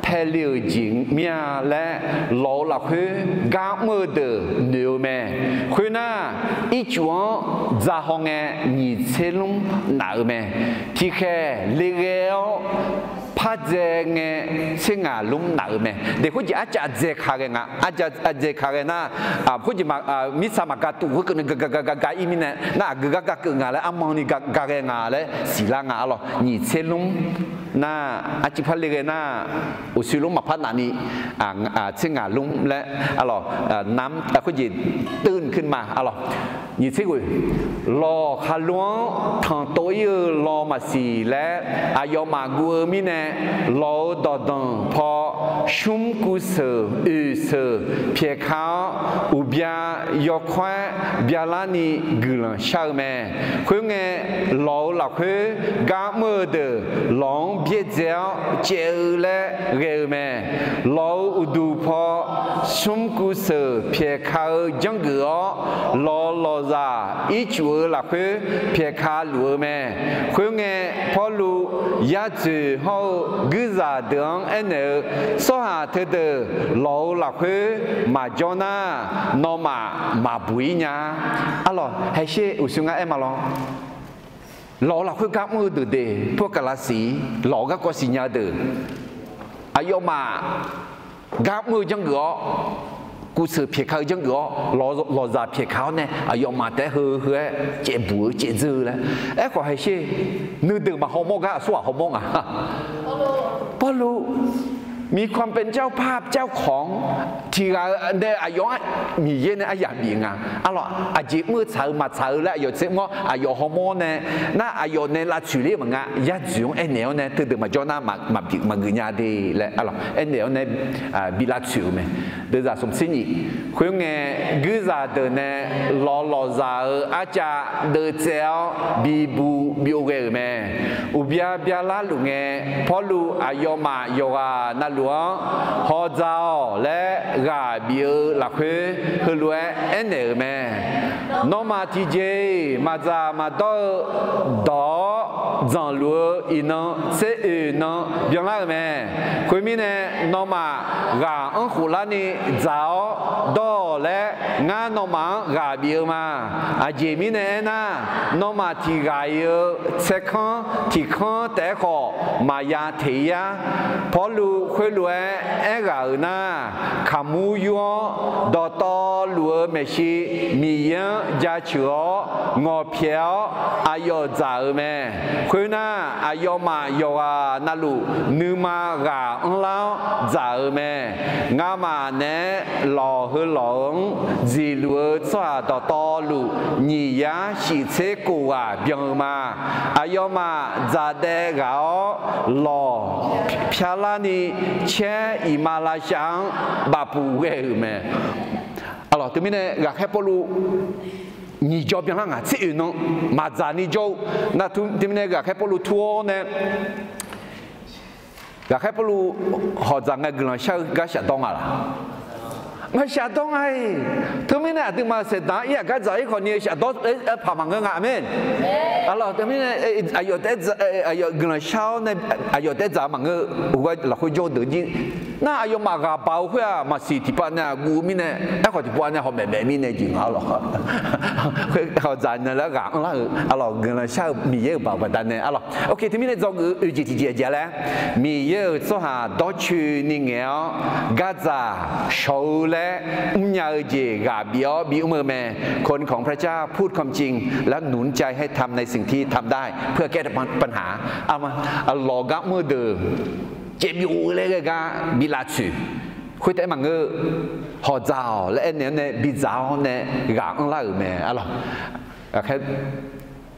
paele-euq jeq mir-a laer, lawq-euq lafkhoer gar mr-eu deuq noeq-eu mae. Khoernar, ircuf-anr dzahaw ngae, nyiq tser lmr naf-eu mae. Tiqkhaeq leghae-awr pardzae ngae, tser ngaq lmr naf-eu mae. Daef khoerjeq arcav dzae ka ghae nga, arcav dzae ka ghae nar, khoerjeq mirtsaq maqgaq tuf khoerkeuvni gaq gaq gaq gaq gaq ir mirnae nar, aqgeu gar gaq keuv nga laer armanni gaq ghae nga laer siqlar nga arlawq. Nyiq tser lmr nar, arcuiv par leghae nar, uqshoe lmr maqpar nafni, tser ngaq lmr laer arlawq, khoerjeq teuvni keuv ma arlawq. Nyiq tser ghoeq, lawq khaqlo-anr tanqtov ir-eu law maqsiq laer aqyawfmaf guv-eu mirnae, lawq-euq dawqdanq paw shmr kuv seuq oeq seuq pyaeqka-awr, uqbya yawkawr-aer byalarni guiqlanq shar-eu mae. Khoerngae, lawq-euq lafkhoer gar mr-eu deuq lawq-anr byaerdzae-awr caev-eu laer ghae-eu mae. Lawq-euq uqduq paw shmr kuv seuq pyaeqka-eu janrgeuf-awr, lawq-euq lawqzaq ircuf-eu lafkhoer pyaeqka luf-eu mae. Khoerngae, Pawrluv yar dzoeq hawr-eu guirzaq deuq-anr aernaeq-eu, tsawrhaq teudeuq lawq-euq lafkhoer maqjawr nar, nawmaf maqbuq ir nya-a. Arlawq, haeqsher uqshoe ngar aer ma lawr. Lawq-euq lafkhoer gar mr-eu deuq de, pawrkaqlaq siq, lawq-euq garkawv siqnya-eu deuq, aqyawfmaf gar mr-eu janrgeuf-awr, kuv seuq pyaeqka-eu janrgeuf-awr, lawqzaq pyaeqka-awr nae aqyawfmaf taef-aer heu heu-aer caevbuq-eu caevdzeur-eu laer. Aerkhawf haeqsher, nuideuq maqhaw mawr gar aqsurghaq haw mawr nga. Pawrluv, มีความเป็นเจ้าภาพเจ้าของ tiq ghaq-eu nae aqyawf-anr Miqyaer nae aryamq bif nga. Arlawq, aqjeq mr-eu tsaq-eu maqtsaq-eu laer aqyawf tser mr-awr aqyawf haw mawr nae, nar aqyawf nae lavtsoeq ler maqnga, yar dzoeq-anr aernaeq-awr nae teudeuq maqjawr nar, maqbif maqgeuf nya de laer arlawq aernaeq-awr nae bi lavtsoeq-eu mae. Deuvzaq smqtser nyiq, khoerngae, guirzaq deuq nae lawq lawqzaq-euq arcav deuvtsaev-awr bibu byov ghae-euq mae. Uqbya byalar luf ngae, Pawrluv aqyawfmaf yawqghaq navluf-anr hawdzaq-awq laer ghaq bif-eu lafkhoer heulof-aer aernaeq-euq mae. Nawmaf tiqjeq-iq maqdzaq maqdawr-eu dawq-awr, dzanqluf-eu iqnan tser oeq nan byanlar-euq mae. Khoermirnae, nawmaf ghaq anr khoflarni dzaq-awr dawr-awq laer, ngar nawmaf-anr ghaq bif-eu ma. Aqjeq mirnae aernar, nawmaf tiq ghaq-iq-eu tsaerkanr tiq kanr taef-aer khawf maqya teq ir-ar. Pawrluv khoerlof-aer aerghaq-euq nar, kaqmur yur-awr, dawqtawvluf-eu maeqshi Miqyaer-anr jaceuq-awr ngawqpyaeq-awr aqyawf dzaq-euq mae. Khoernar, aqyawfmaf yawqghaq navluf nuima ghaq anrlar-awr dzaq-euq mae. Ngamaf naeq-aer lawq heu lawq-anr dziqluf-eu tsawrhaq dawqtawvluf, nyiq yar shif tser kof ghaq byan-eu ma. Aqyawfmaf dzaqdaev ghaq-awr, lawq pyarlarni caer iqmalavshav-anr bafpuq ghae-euq mae. Arlawq, teumirnae ghaqkhaer Pawrluv nyiq jawr byanlar ngaq, tser oeq nan maqdzaq ni jawr-eu nar, teumirnae ghaqkhaer Pawrluv tur-awr nae, ghaqkhaer Pawrluv hawqdzaq ngae guiqlanq shar-eu gar shafdawr nga laq? Maqshafdawr nga-iq. Teumirnae aqduimaf saeqdaq-anr ir-aq gar dzaq ir khawf ni shafdawr-aer paq maqngeur nga. Aqmeq. Arlawq, teumirnae aqyawf taef-aer dzaq, aqyawf guiqlanq shar-awr nae aqyawf taef-aer dzaq maqngeur-eu, uqgar lafkhoer jawr-eu deuq jir. Nar aqyawfmaf ghaq baq-eu khoer-aq maqsiq, tiqpav nae aqguv mirnae, aerkhawf tiqpav nae hawq maef maef mirnae jeq nga lawq. Hawqdzaq nae laer ghaq anrlar-euq arlawq, guiqlanq shar-eu Miqyaer-euq baoq baqdanae arlawq. Oke, teumirnae dzawgeuf-eu oeq jeq tiqjeq aqjeq laer, Miqyaer-euq tsawrhaq dawrcoeni ngaeq-awr gardzaq shawq-eu laer mrnya-eu jeq ghaq bif-awr bimr-eu mae. คนของพระเจ้า พูดความจริง แล้วหนุนใจให้ทำในสิ่งที่ทำได้ เพื่อแก้ปัญหา Lawq gar mr-eu deuq caevbyov-eu laer ghae gar bi lavtsoeq. Khoertaef-aer maqngeur, hawqdzaq-awq laer aernaeq-awr nae bidzaq-awr nae ghaq anrlar-euq mae arlawq. Aqkhaer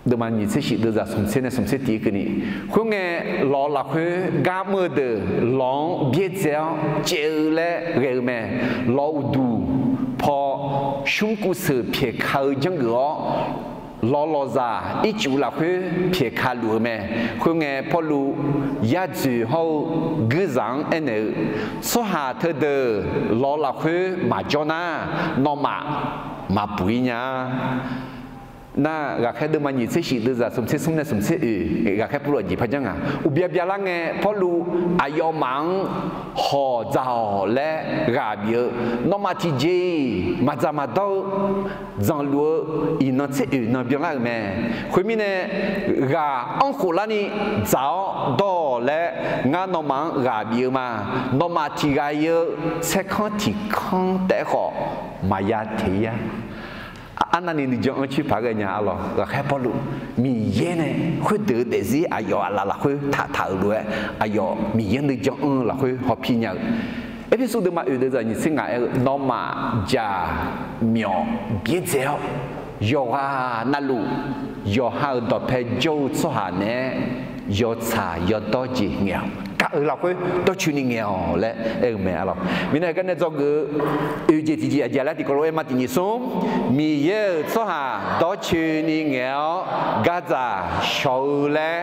deuvma nyiq tser shif deuvzaq smq tser nae smq tser tiq keuvni, khoerngae, lawq lafkhoer gar mr-eu deuq lawq-anr byaerdzae-awr caev-eu laer ghae-eu mae. Lawq uqduq paw shmrkuv seuq pyaeqka-eu janrgeuf-awr, lawq lawqzaq ircuf lafkhoer pyaeqka luf-eu mae. Khoerngae, Pawrluv yar dzoeq hawr-eu guirzaq-anr aernaeq-eu, tsawrhaq teudeuq lawq lafkhoer maqjawr nar, nawmaf maqbuq ir nya-a. Nar, ghaqkhaer deuvma nyiq tser shif deuvzaq smq tser smr nae smq tser oeq, ghaqkhaer Pawrluv aqjeq par janr nga. Uqbya byalar ngae, Pawrluv aqyawfmaf-anr hawq dzaq-awq laer ghaq bif-eu, nawmaf tiqjeq-iq maqdzaq maqdawr-eu, dzanqluf-eu iqnan tser oeq nan byanlar-euq mae. Khoermirnae, ghaq anrkhof larni dzaq-awr dawr-awq laer, ngar nawmaf-anr ghaq bif-eu ma. Nawmaf tiq ghaq-eu tsaerkanr tiq kanr taef-aer khawf maqya teq-ir-a. Arnavni nuijan-anr coer paq ghae nya-a lawq. Ghaqkhaer Pawrluv Miqyaer nae khoerdeuq-eu daefzir aqyawf aqlaf lafkhoer taqtaq-euq lof-aer, aqyawf Miqyaer nuijan-anr lafkhoer hawpir nya-eu. Erpersu deuvma oeq deuvzaq nyiq tser ngaq aer-eu, nawmaf jaq myawf byaerdzae-awr, yawqghaq navluf yawqha-euq dawqpae jawr-eu tsawrhaq naeq-aer yawtsaq yawdawr jeq ngaeq-awq. Gaq-euq lafkhoer dawrcoeni ngaeq-awq laer aer-eu mae-a lawq. Mirnae heugar nae dzawgeuf-eu oeq jeq tiqjeq aqjeq laer tiqkawv lof-aer ma tiq nyiq smr, Miqyaer-euq tsawrhaq dawrcoeni ngaeq-awr gardzaq shawq-eu laer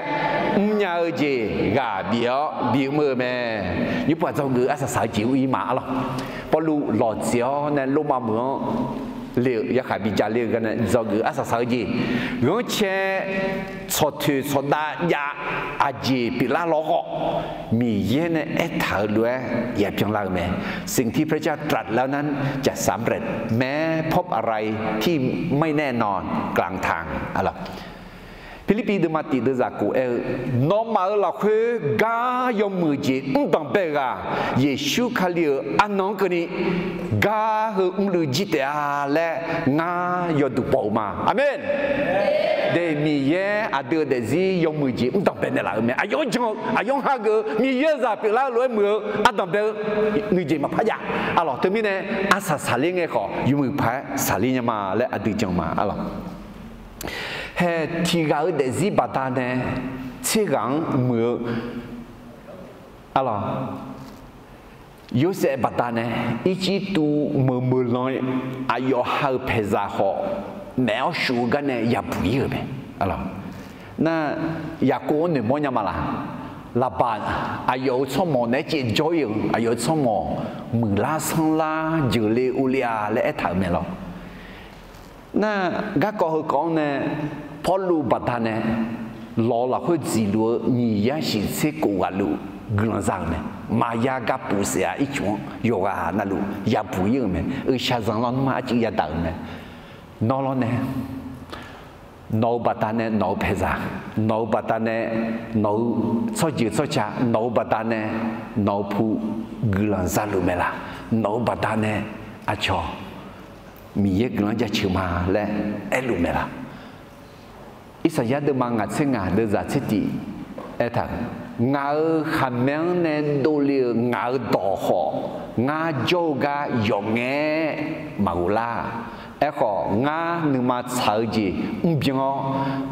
mrnya-eu jeq ghaq bif-awr bimr-eu mae. Nymrpov-aq dzawgeuf-eu arsaq saq-eu jeq ur-ir ma-a lawq. Pawrluv lawqtseq-awr nae Lormav meuq-anr le-euq yarkhaq bijav le-eu gar nae dzawgeuf-eu arsaq saq-eu jeq, ghanrcae tsawqtoeq tsawqdav jav aqjeq pyeuflar lawkhawf, Miqyaer nae aertaq-euq lof-aer yabyan lar-eu mae. สิ่งที่พระเจ้าตรัสแล้วนั้นจะสำเร็จ แม้พบอะไรที่ไม่แน่นอนกลางทาง Pirlirpiv deuvma tiq deuvzaq kof aer-eu, nawmaf-euq lafkhoer gar yawmuiq jeq mrdanq bae-eu ghaq, Yeqsur Kali-euq arnan-anr keuvni gar heu mrluiv jir taef-a laer ngar yawduq baw-eu ma. Aqmeq. De, Miqyaer aqdui-euq daefzir yawmuiq jeq mrdanq bae naeqlaf-euq mae. Aqyawf-anr jan-eu, aqyawf-anr hageuf-eu, Miqyaer-euq zaq pyeuflar-eu lof-aer muiq-eu ardanq bae-eu nuijeq maqpar jav-a lawq. Teumirnae arsaq saqler ngae khawf yawmuiq paq-aer saqler nya ma laer aqdui jan ma-a lawq. Hae, tiq ghaq-eu daefzir baqdanae tser ghaq-anr muiq-eu, a lawq, Yorsaev baqdanae Irjirtuv meuq meuq lan aqyawf ha-euq paeqzaq khawf, maef-awr shuf-eu gar nae yabuq-ir-euq mae. Nar, Yaqkov-anr noeqmawr nya ma laq? Laqbaq aqyawf-euq tsawrmawq naeq-aer caev jawr-ir-euq, aqyawf-euq tsawrmawq muiqlar sanrlar jeuqle urle-a laer aertaq-euq mae lawq. Nar, garkawv heukawv-anr nae Pawrluv baqdanae lawq-eu lafkhoer dziqluf-eu nyiq yar shiq tser kof ghaq luf guiqlanq za-euq mae. Maqya gar puf saef-a. Ircuf-anr yawqghaq navluf yabuq-ir-euq mae. Uiqshaq zanqlanr nmr-aq arcuiv yadaq-euq mae. Nawr lawrnae nawq-eu baqdanae nawq-eu paeqzaq, nawq-eu baqdanae nawq-eu tsawrjeuq tsawrca, nawq-eu baqdanae nawq-eu pu guiqlanq zaluf maeqlaf? Nawq-eu baqdanae aqcawq Miqyaer guiqlanq jaceuq ma laer aerluf maeqlaf? Irsaqyar deuvma ngaq tser ngaq deuvzaq tser tiq aertaq-euq, ngaq-euq khaqmae-anr nae dovle-euq ngaq-euq dawq khawf, ngar jawr-eu gar yawf ngae maqghov lar. Aerkhawf, ngar nuima tsaq-eu jeq mrbyan-awr,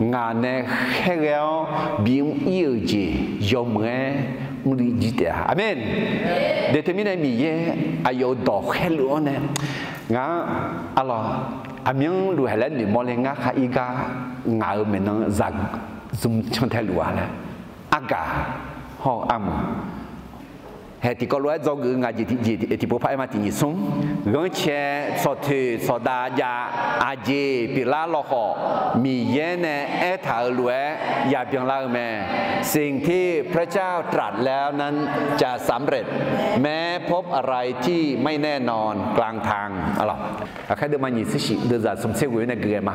ngaq nae khaerghae-awr bimr-ir-euq jeq yawmuiq-aer mrluiv jir taef-a. Aqmeq. De, teumirnae Miqyaer aqyawf-euq dawq khaerluf-anr nae ngaq-anr, a lawq, aqmyanluf haiq laer noeqmawr le. Ngar khar ir gar ngaq-euq maeqnan zaq zmq cantae luf-a laer argaq hawr-eu armq. Hae, tiqkawv lof-aer dzawgeuf-eu ngaq jeq tiqjeq tiqpov par-aer ma tiq nyiq smr, ghanrcae tsawqtoeq tsawqdav jav aqjeq pyeuflar lawkhawf, Miqyaer nae aertaq-euq lof-aer yabyan lar-eu mae. สิ่งที่พระเจ้าตรัสแล้วนั้นจะสำเร็จ แม้พบอะไรที่ไม่แน่นอนกลางทาง Aqkhaer deuvma nyiq tser shif deuvzaq smq tser ghoeq nae gui ghae ma.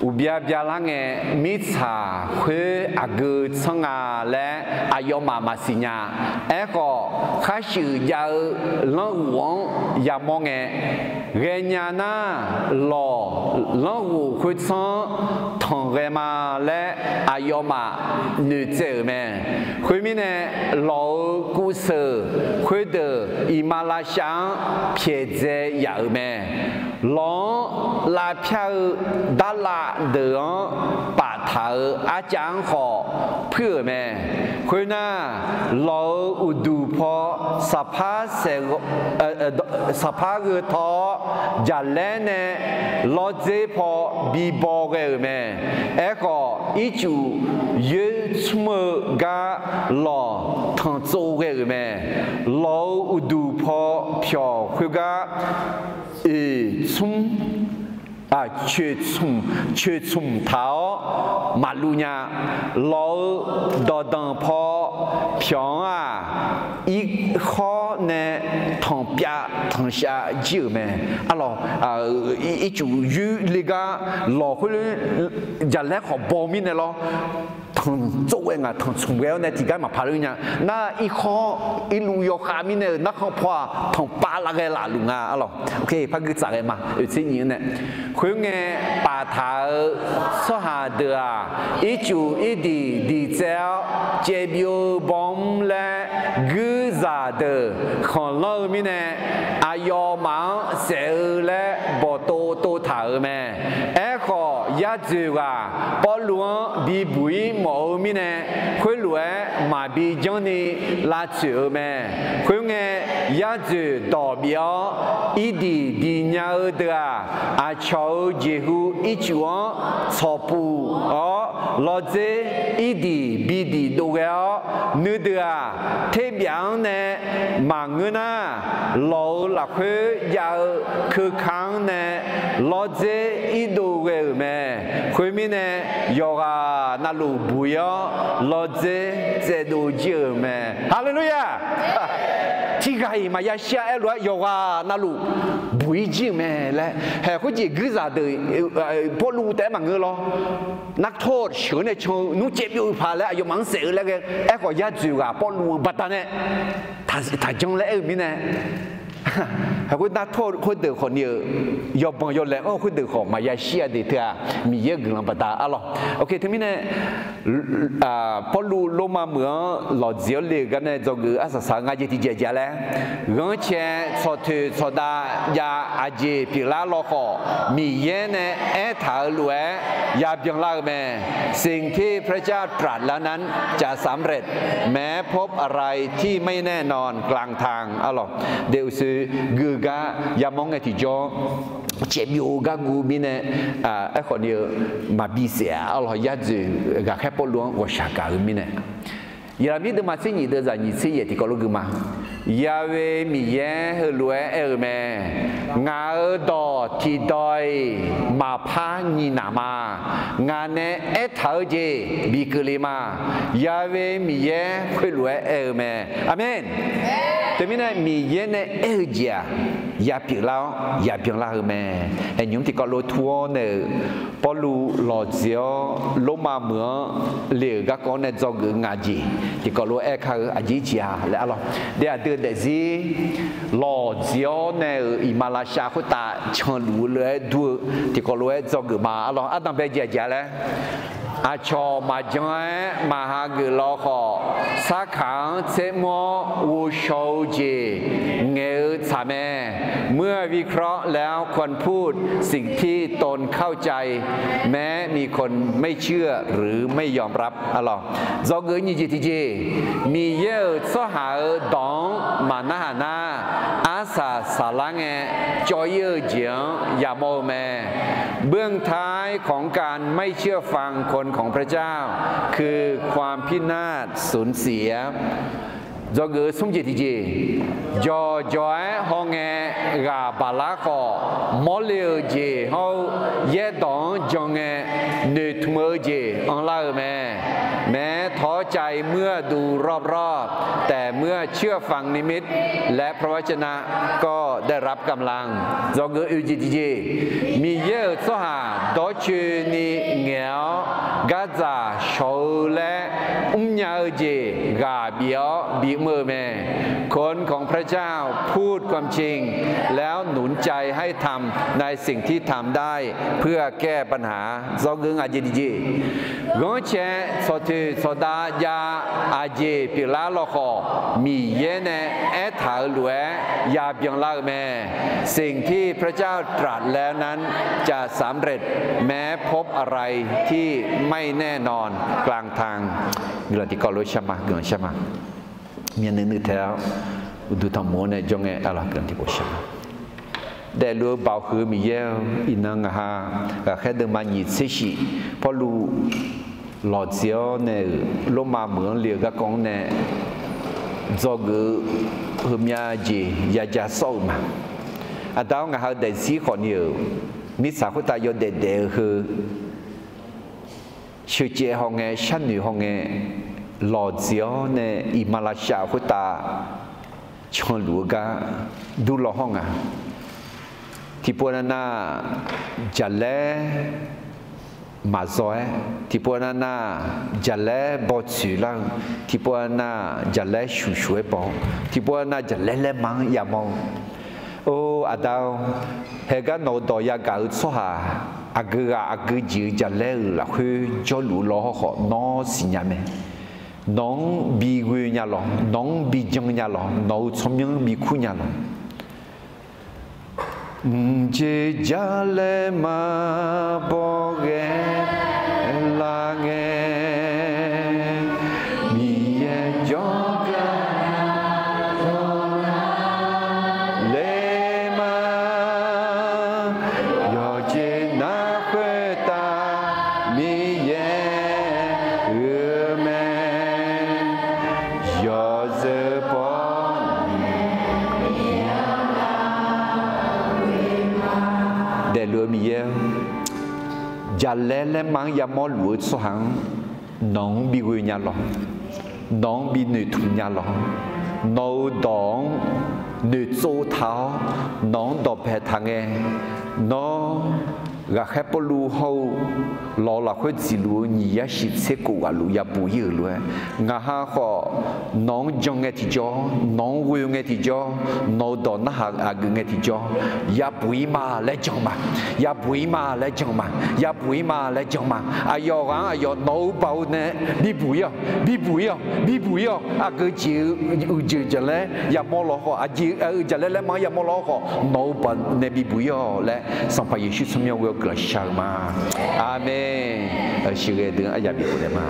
Uqbya byalar ngae, mirtsaq khoer aqgeu tsanr nga laer aqyawfmaf maqsiq nya. Aerkhawf, kharshuif jav-eu lanrghof-anr yamawr ngae, ghaenya nar, lawq lanrghof khoertsanr-anr tanq ghae ma laer aqyawfmaf noeqtsaev-euq mae. Khoermirnae, lawq-euq kuvseuq khoerdeuq iqmalavshav-anr pyaeqdzae yaf-euq mae. Lawq-anr lavpyar-eu darlav deuq-anr paftaq-euq arcav-anr khawf puir-euq mae. Khoernar, lawq-euq uqduq paw saqpar saeq, saqpar gheu taw-awr, jaqlaer nae lawrdzer paw bibaw ghae-euq mae. Aerkhawf, ircuf yoer tsmr-eu gar lawq tanqtsov ghae-euq mae. Lawq-euq uqduq paw pyawq khoergar oeq tsmr coeqtsmq, coeqtsmq taq-awr maqluv nya. Lawq-eu dawqdanq paw pyawq-anr-aq, irkhawr nae tanqpyav tanqshav jir-euq mae. Arlawq, ircuf yoer le gar lawq khoer jaqlaer khawf baw mirnae lawr, tanq tsov ghae ngaq tanq tsmq ghae-awr nae tiqgar maqpar ler nya. Nar irkhawr irluv yawkhav mirnae-euq narkhan paw-aq tanqpav lav ghae laf luf nga. Arlawq, par gui tsaf ghae ma. Oeqtser nyiq-anr nae, khoerngae paftaq-euq tsawrhaq deuq-aq, ircuf irdiq diqtsaev-awr caevbyov-eu bawmr laer guirzaq deuq khanqlanr-eu mirnae, aqyawfmaf-anr saef-eu laer bawqtov tov taq-euq mae. Aerkhawf, yadzoeq ghaq Pawrluv-anr bibuq-ir mawf-eu mirnae, khoerlof-aer maqbi janrni lavtsoeq-eu mae. Khoerngae, yadzoeq dawq bif-awr irdiq diq nya-eu deuq-aq, aqcawq-euq jeqhu ircuf-anr tsawqpuf-awr, lawdzer irdiq bidiq dov ghae-awr, nuideuq-aq, terbyaf-anr nae maqngeur nar, lawq-euq lafkhoer jav-eu keuka-anr nae lawdzer irdov ghae-euq mae. Khoermirnae, yawqghaq navluf buq-ir-awr lawdzer tsaevdov jir-euq mae. Haleluya! Tiqghaq-iq maqya shir-a. Aerlof-aer yawqghaq navluf buq-ir jir-euq mae laer, haeq khoerjeq guirzaq deuq Pawrluv taef-aer maqngeur lawr. Nartor sheuq-eu nae can-eu nmr caevbyov-eu paq laer aqyawfmaf-anr saef-eu laer ghae. Aerkhawf, yadzoeq ghaq Pawrluv-eu baqdanae taqjanr laer aer-eu mirnae, haeq khoer nartor khoerdeuq khawfni-euq yawbanq yawlaeq-anr khoerdeuq khawf maqya shir-a de teu-aq, Miqyaer-euq guiqlanq baqda arlawq. Oke, teumirnae Pawrluv Lormav meuq-anr lawqjeq-awr le-euq gar nae dzawgeuf-eu arsaq saq-eu nga jeq tiqjeq jeq laer, ghanrcae tsawqtoeq tsawqdav jav aqjeq pyeuflar lawkhawf, Miqyaer nae aertaq-euq lof-aer yabyan lar-eu mae. สิ่งที่พระเจ้าตรัสแล้วนั้นจะสำเร็จ แม้พบอะไรที่ไม่แน่นอนกลางทาง arlawq. Deuq uqshoe gui-eu gar yamawr ngae tiqjawr caevbyov-eu gar guv mirnae, aerkhawf ni-eu maqbi saef-a arlawq. Yadzoeq ghaqkhaer Pawrluv-anr ghawqshaq gaq-eu mirnae, Yaqlaqmir deuvma tser nyiq deuvzaq nyiq tser yaeq tiqkawv lof gui ma. Ya'we Miqyaer heulof-aer aer-eu mae. Ngaq-euq dawq tiqdawq-iq maqpar nyiq naq ma. Ngaq nae aertaq-eu jeq bi keuvle ma. Ya'we Miqyaer khoerlof-aer aer-eu mae. Aqmeq. Teumirnae Miqyaer nae aer-eu jeq-aq, yapyeuf lar-awr yabyan lar-eu mae. Aer nymq tiqkawv lof tur-awr nae-euq Pawrluv lawqjeq-awr Lormav meuq-anr le-euq garkawv-anr nae dzawgeuf-eu ngaq jeq tiqkawv lof-aer kar-eu aqjeq jeq-a laer arlawq. De aqdui-eu daefzir lawqjeq-awr nae-euq iqmalavshav khoertav canluf-eu lof-aer dur-eu tiqkawv lof-aer dzawgeuf ma arlawq. Ardanq bae jeq aqjeq-a laer, aqcawq maqjan-aer maqha geuf lawkhawf, sarkaq-anr tsermr-awr ghovshaw-eu jeq ngaeq-eu tsaq mae. เมื่อวิเคราะห์แล้วควรพูดสิ่งที่ตนเข้าใจ แม้มีคนไม่เชื่อหรือไม่ยอมรับ arlawq. Dzawgeuf nyiq jeq tiqjeq, Miqyaer-euq tsawrhaq-euq dawq-anr maqnarhaq nar, arsaq saqlar ngae cawv-ir-eu jeq-anr yamawr-eu mae. เบื้องท้ายของการไม่เชื่อฟังคนของพระเจ้า คือความพินาศสูญเสีย Dzawgeuf-eu smr jeq tiqjeq, jawqjawq-aer hawngae ghaq baqlar khawf, mawrle-euq jeq hawr-eu yaerdawq-anr jan ngae noeqtmq-eu jeq anrlar-eu mae. Maeqtawrcai muirdov รอบๆ แต่เมื่อเชื่อฟังนิมิตและพระวจนะก็ได้รับกำลัง Dzawgeuf oeq jeq tiqjeq, Miqyaer-euq tsawrhaq dawrcoeni ngaeq-awr gardzaq shawq-eu laer mrnya-eu jeq ghaq bif-awr bimr-eu mae. คนของพระเจ้าพูดความจริง แล้วหนุนใจให้ทำในสิ่งที่ทำได้เพื่อแก้ปัญหา Dzawgeuf ngaq jeq tiqjeq, ghanrcae tsawqtoeq tsawqdav jav aqjeq pyeuflar lawkhawf, Miqyaer nae aertaq-euq lof-aer yabyan lar-eu mae. สิ่งที่พระเจ้าตรัสแล้วนั้นจะสำเร็จ แม้พบอะไรที่ไม่แน่นอนกลางทาง Guiqlanq tiqkawv lof shar ma, guiqlanq shar ma. Myavnuiv nuiv tae-awr uqduq tanqmoq-anr nae jawr ngae, arlawq, guiqlanq tiqkawv shar ma. Daefluf-eu Baoq huiq-eu Miqyaer-or, iqnan ngaq ha ghaqkhaer deuvma nyiq tser shif Pawrluv lawqtseq-awr nae-euq Lormav meuq-anr le-eu garkawv-anr nae dzawgeuf-eu heumyav jeq yaja sawr-euq ma. Aqda-awr ngaq ha-eu daefzir khawfni-euq Mirtsaq khoertav yawdaef daef-eu heu, sheuqcaev hawngae, sharnoeq hawngae, lawqdzeq-awr nae iqmalavshav khoertav canluf-eu gar durlaw hawr nga. Tiqpov nav nav, jaqlaer maqzaw-aer, tiqpov nav nav jaqlaer bawtsoeq lar-eu, tiqpov nav nav jaqlaer shuqshuq-aer baw-awr, tiqpov nav nav jaqlaer laerma-anr yamawr-eu. Or, Aqda-or, haegar nawq-eu dawq yagaq-eu tsawrhaq, aqgeu ghaq aqgeu jeq-eu jaqlaer-euq lafkhoer jawrluf-eu law hawrkhawf, nawr siqnya mae. Nawq-anr bighoe nya lawq, nawq-anr bijan nya lawq, nawq-euq tsawrmyanr bikur nya lawq. Mqjeq jaqlaer maqbaw ghae lar ngae, Miqyaer jawrgar laerma, yawqjeq nar khoertav Miqyaer-eu mae. Yawzeu baw daefluf-eu Miqyaer-or, jaqlaer laerma-anr yamawr luf-eu tsawrhaq-anr nawq-anr bighoe nya lawq. Nawq-anr binoeqtmq nya lawq. Nawq-euq dawq-anr noeqtsov taq-awr, nawq-anr dawqpae taq ngae, nawr ghaqkhaer Pawrluv hawr-eu lawq lafkhoer dziqluf-eu nyiq yar shiq tser kof ghaq luf yabuq ir-euq lof-aer, ngaq ha khawf nawq-anr jan ngae tiqjawr, nawq-anr ghoe ngae tiqjawr, nawq-euq dawq narhaq aqgeuf ngae tiqjawr, yabuq ir ma laer jan ma. Yabuq ir ma laer jan ma. Yabuq ir ma laer jan ma. Aqyawf ghaq-anr aqyawf nawq-eu baoq nae bibuq ir-awq, bibuq ir-awq, bibuq ir-awq. Aqgeu jeq-eu uiqjeq jaqlaer yamawr law khawf, aqjeq-eu jaqlaer laerma-anr yamawr law khawf, nawq-eu baoq nae bibuq ir-awq laer, Sanqpaq Yeqsur tsawrmyanr ghoe-awr guiqlanq shar-eu ma. Aqmeq. Sheuqghae deuq-anr aryaq bifkhof naeq ma.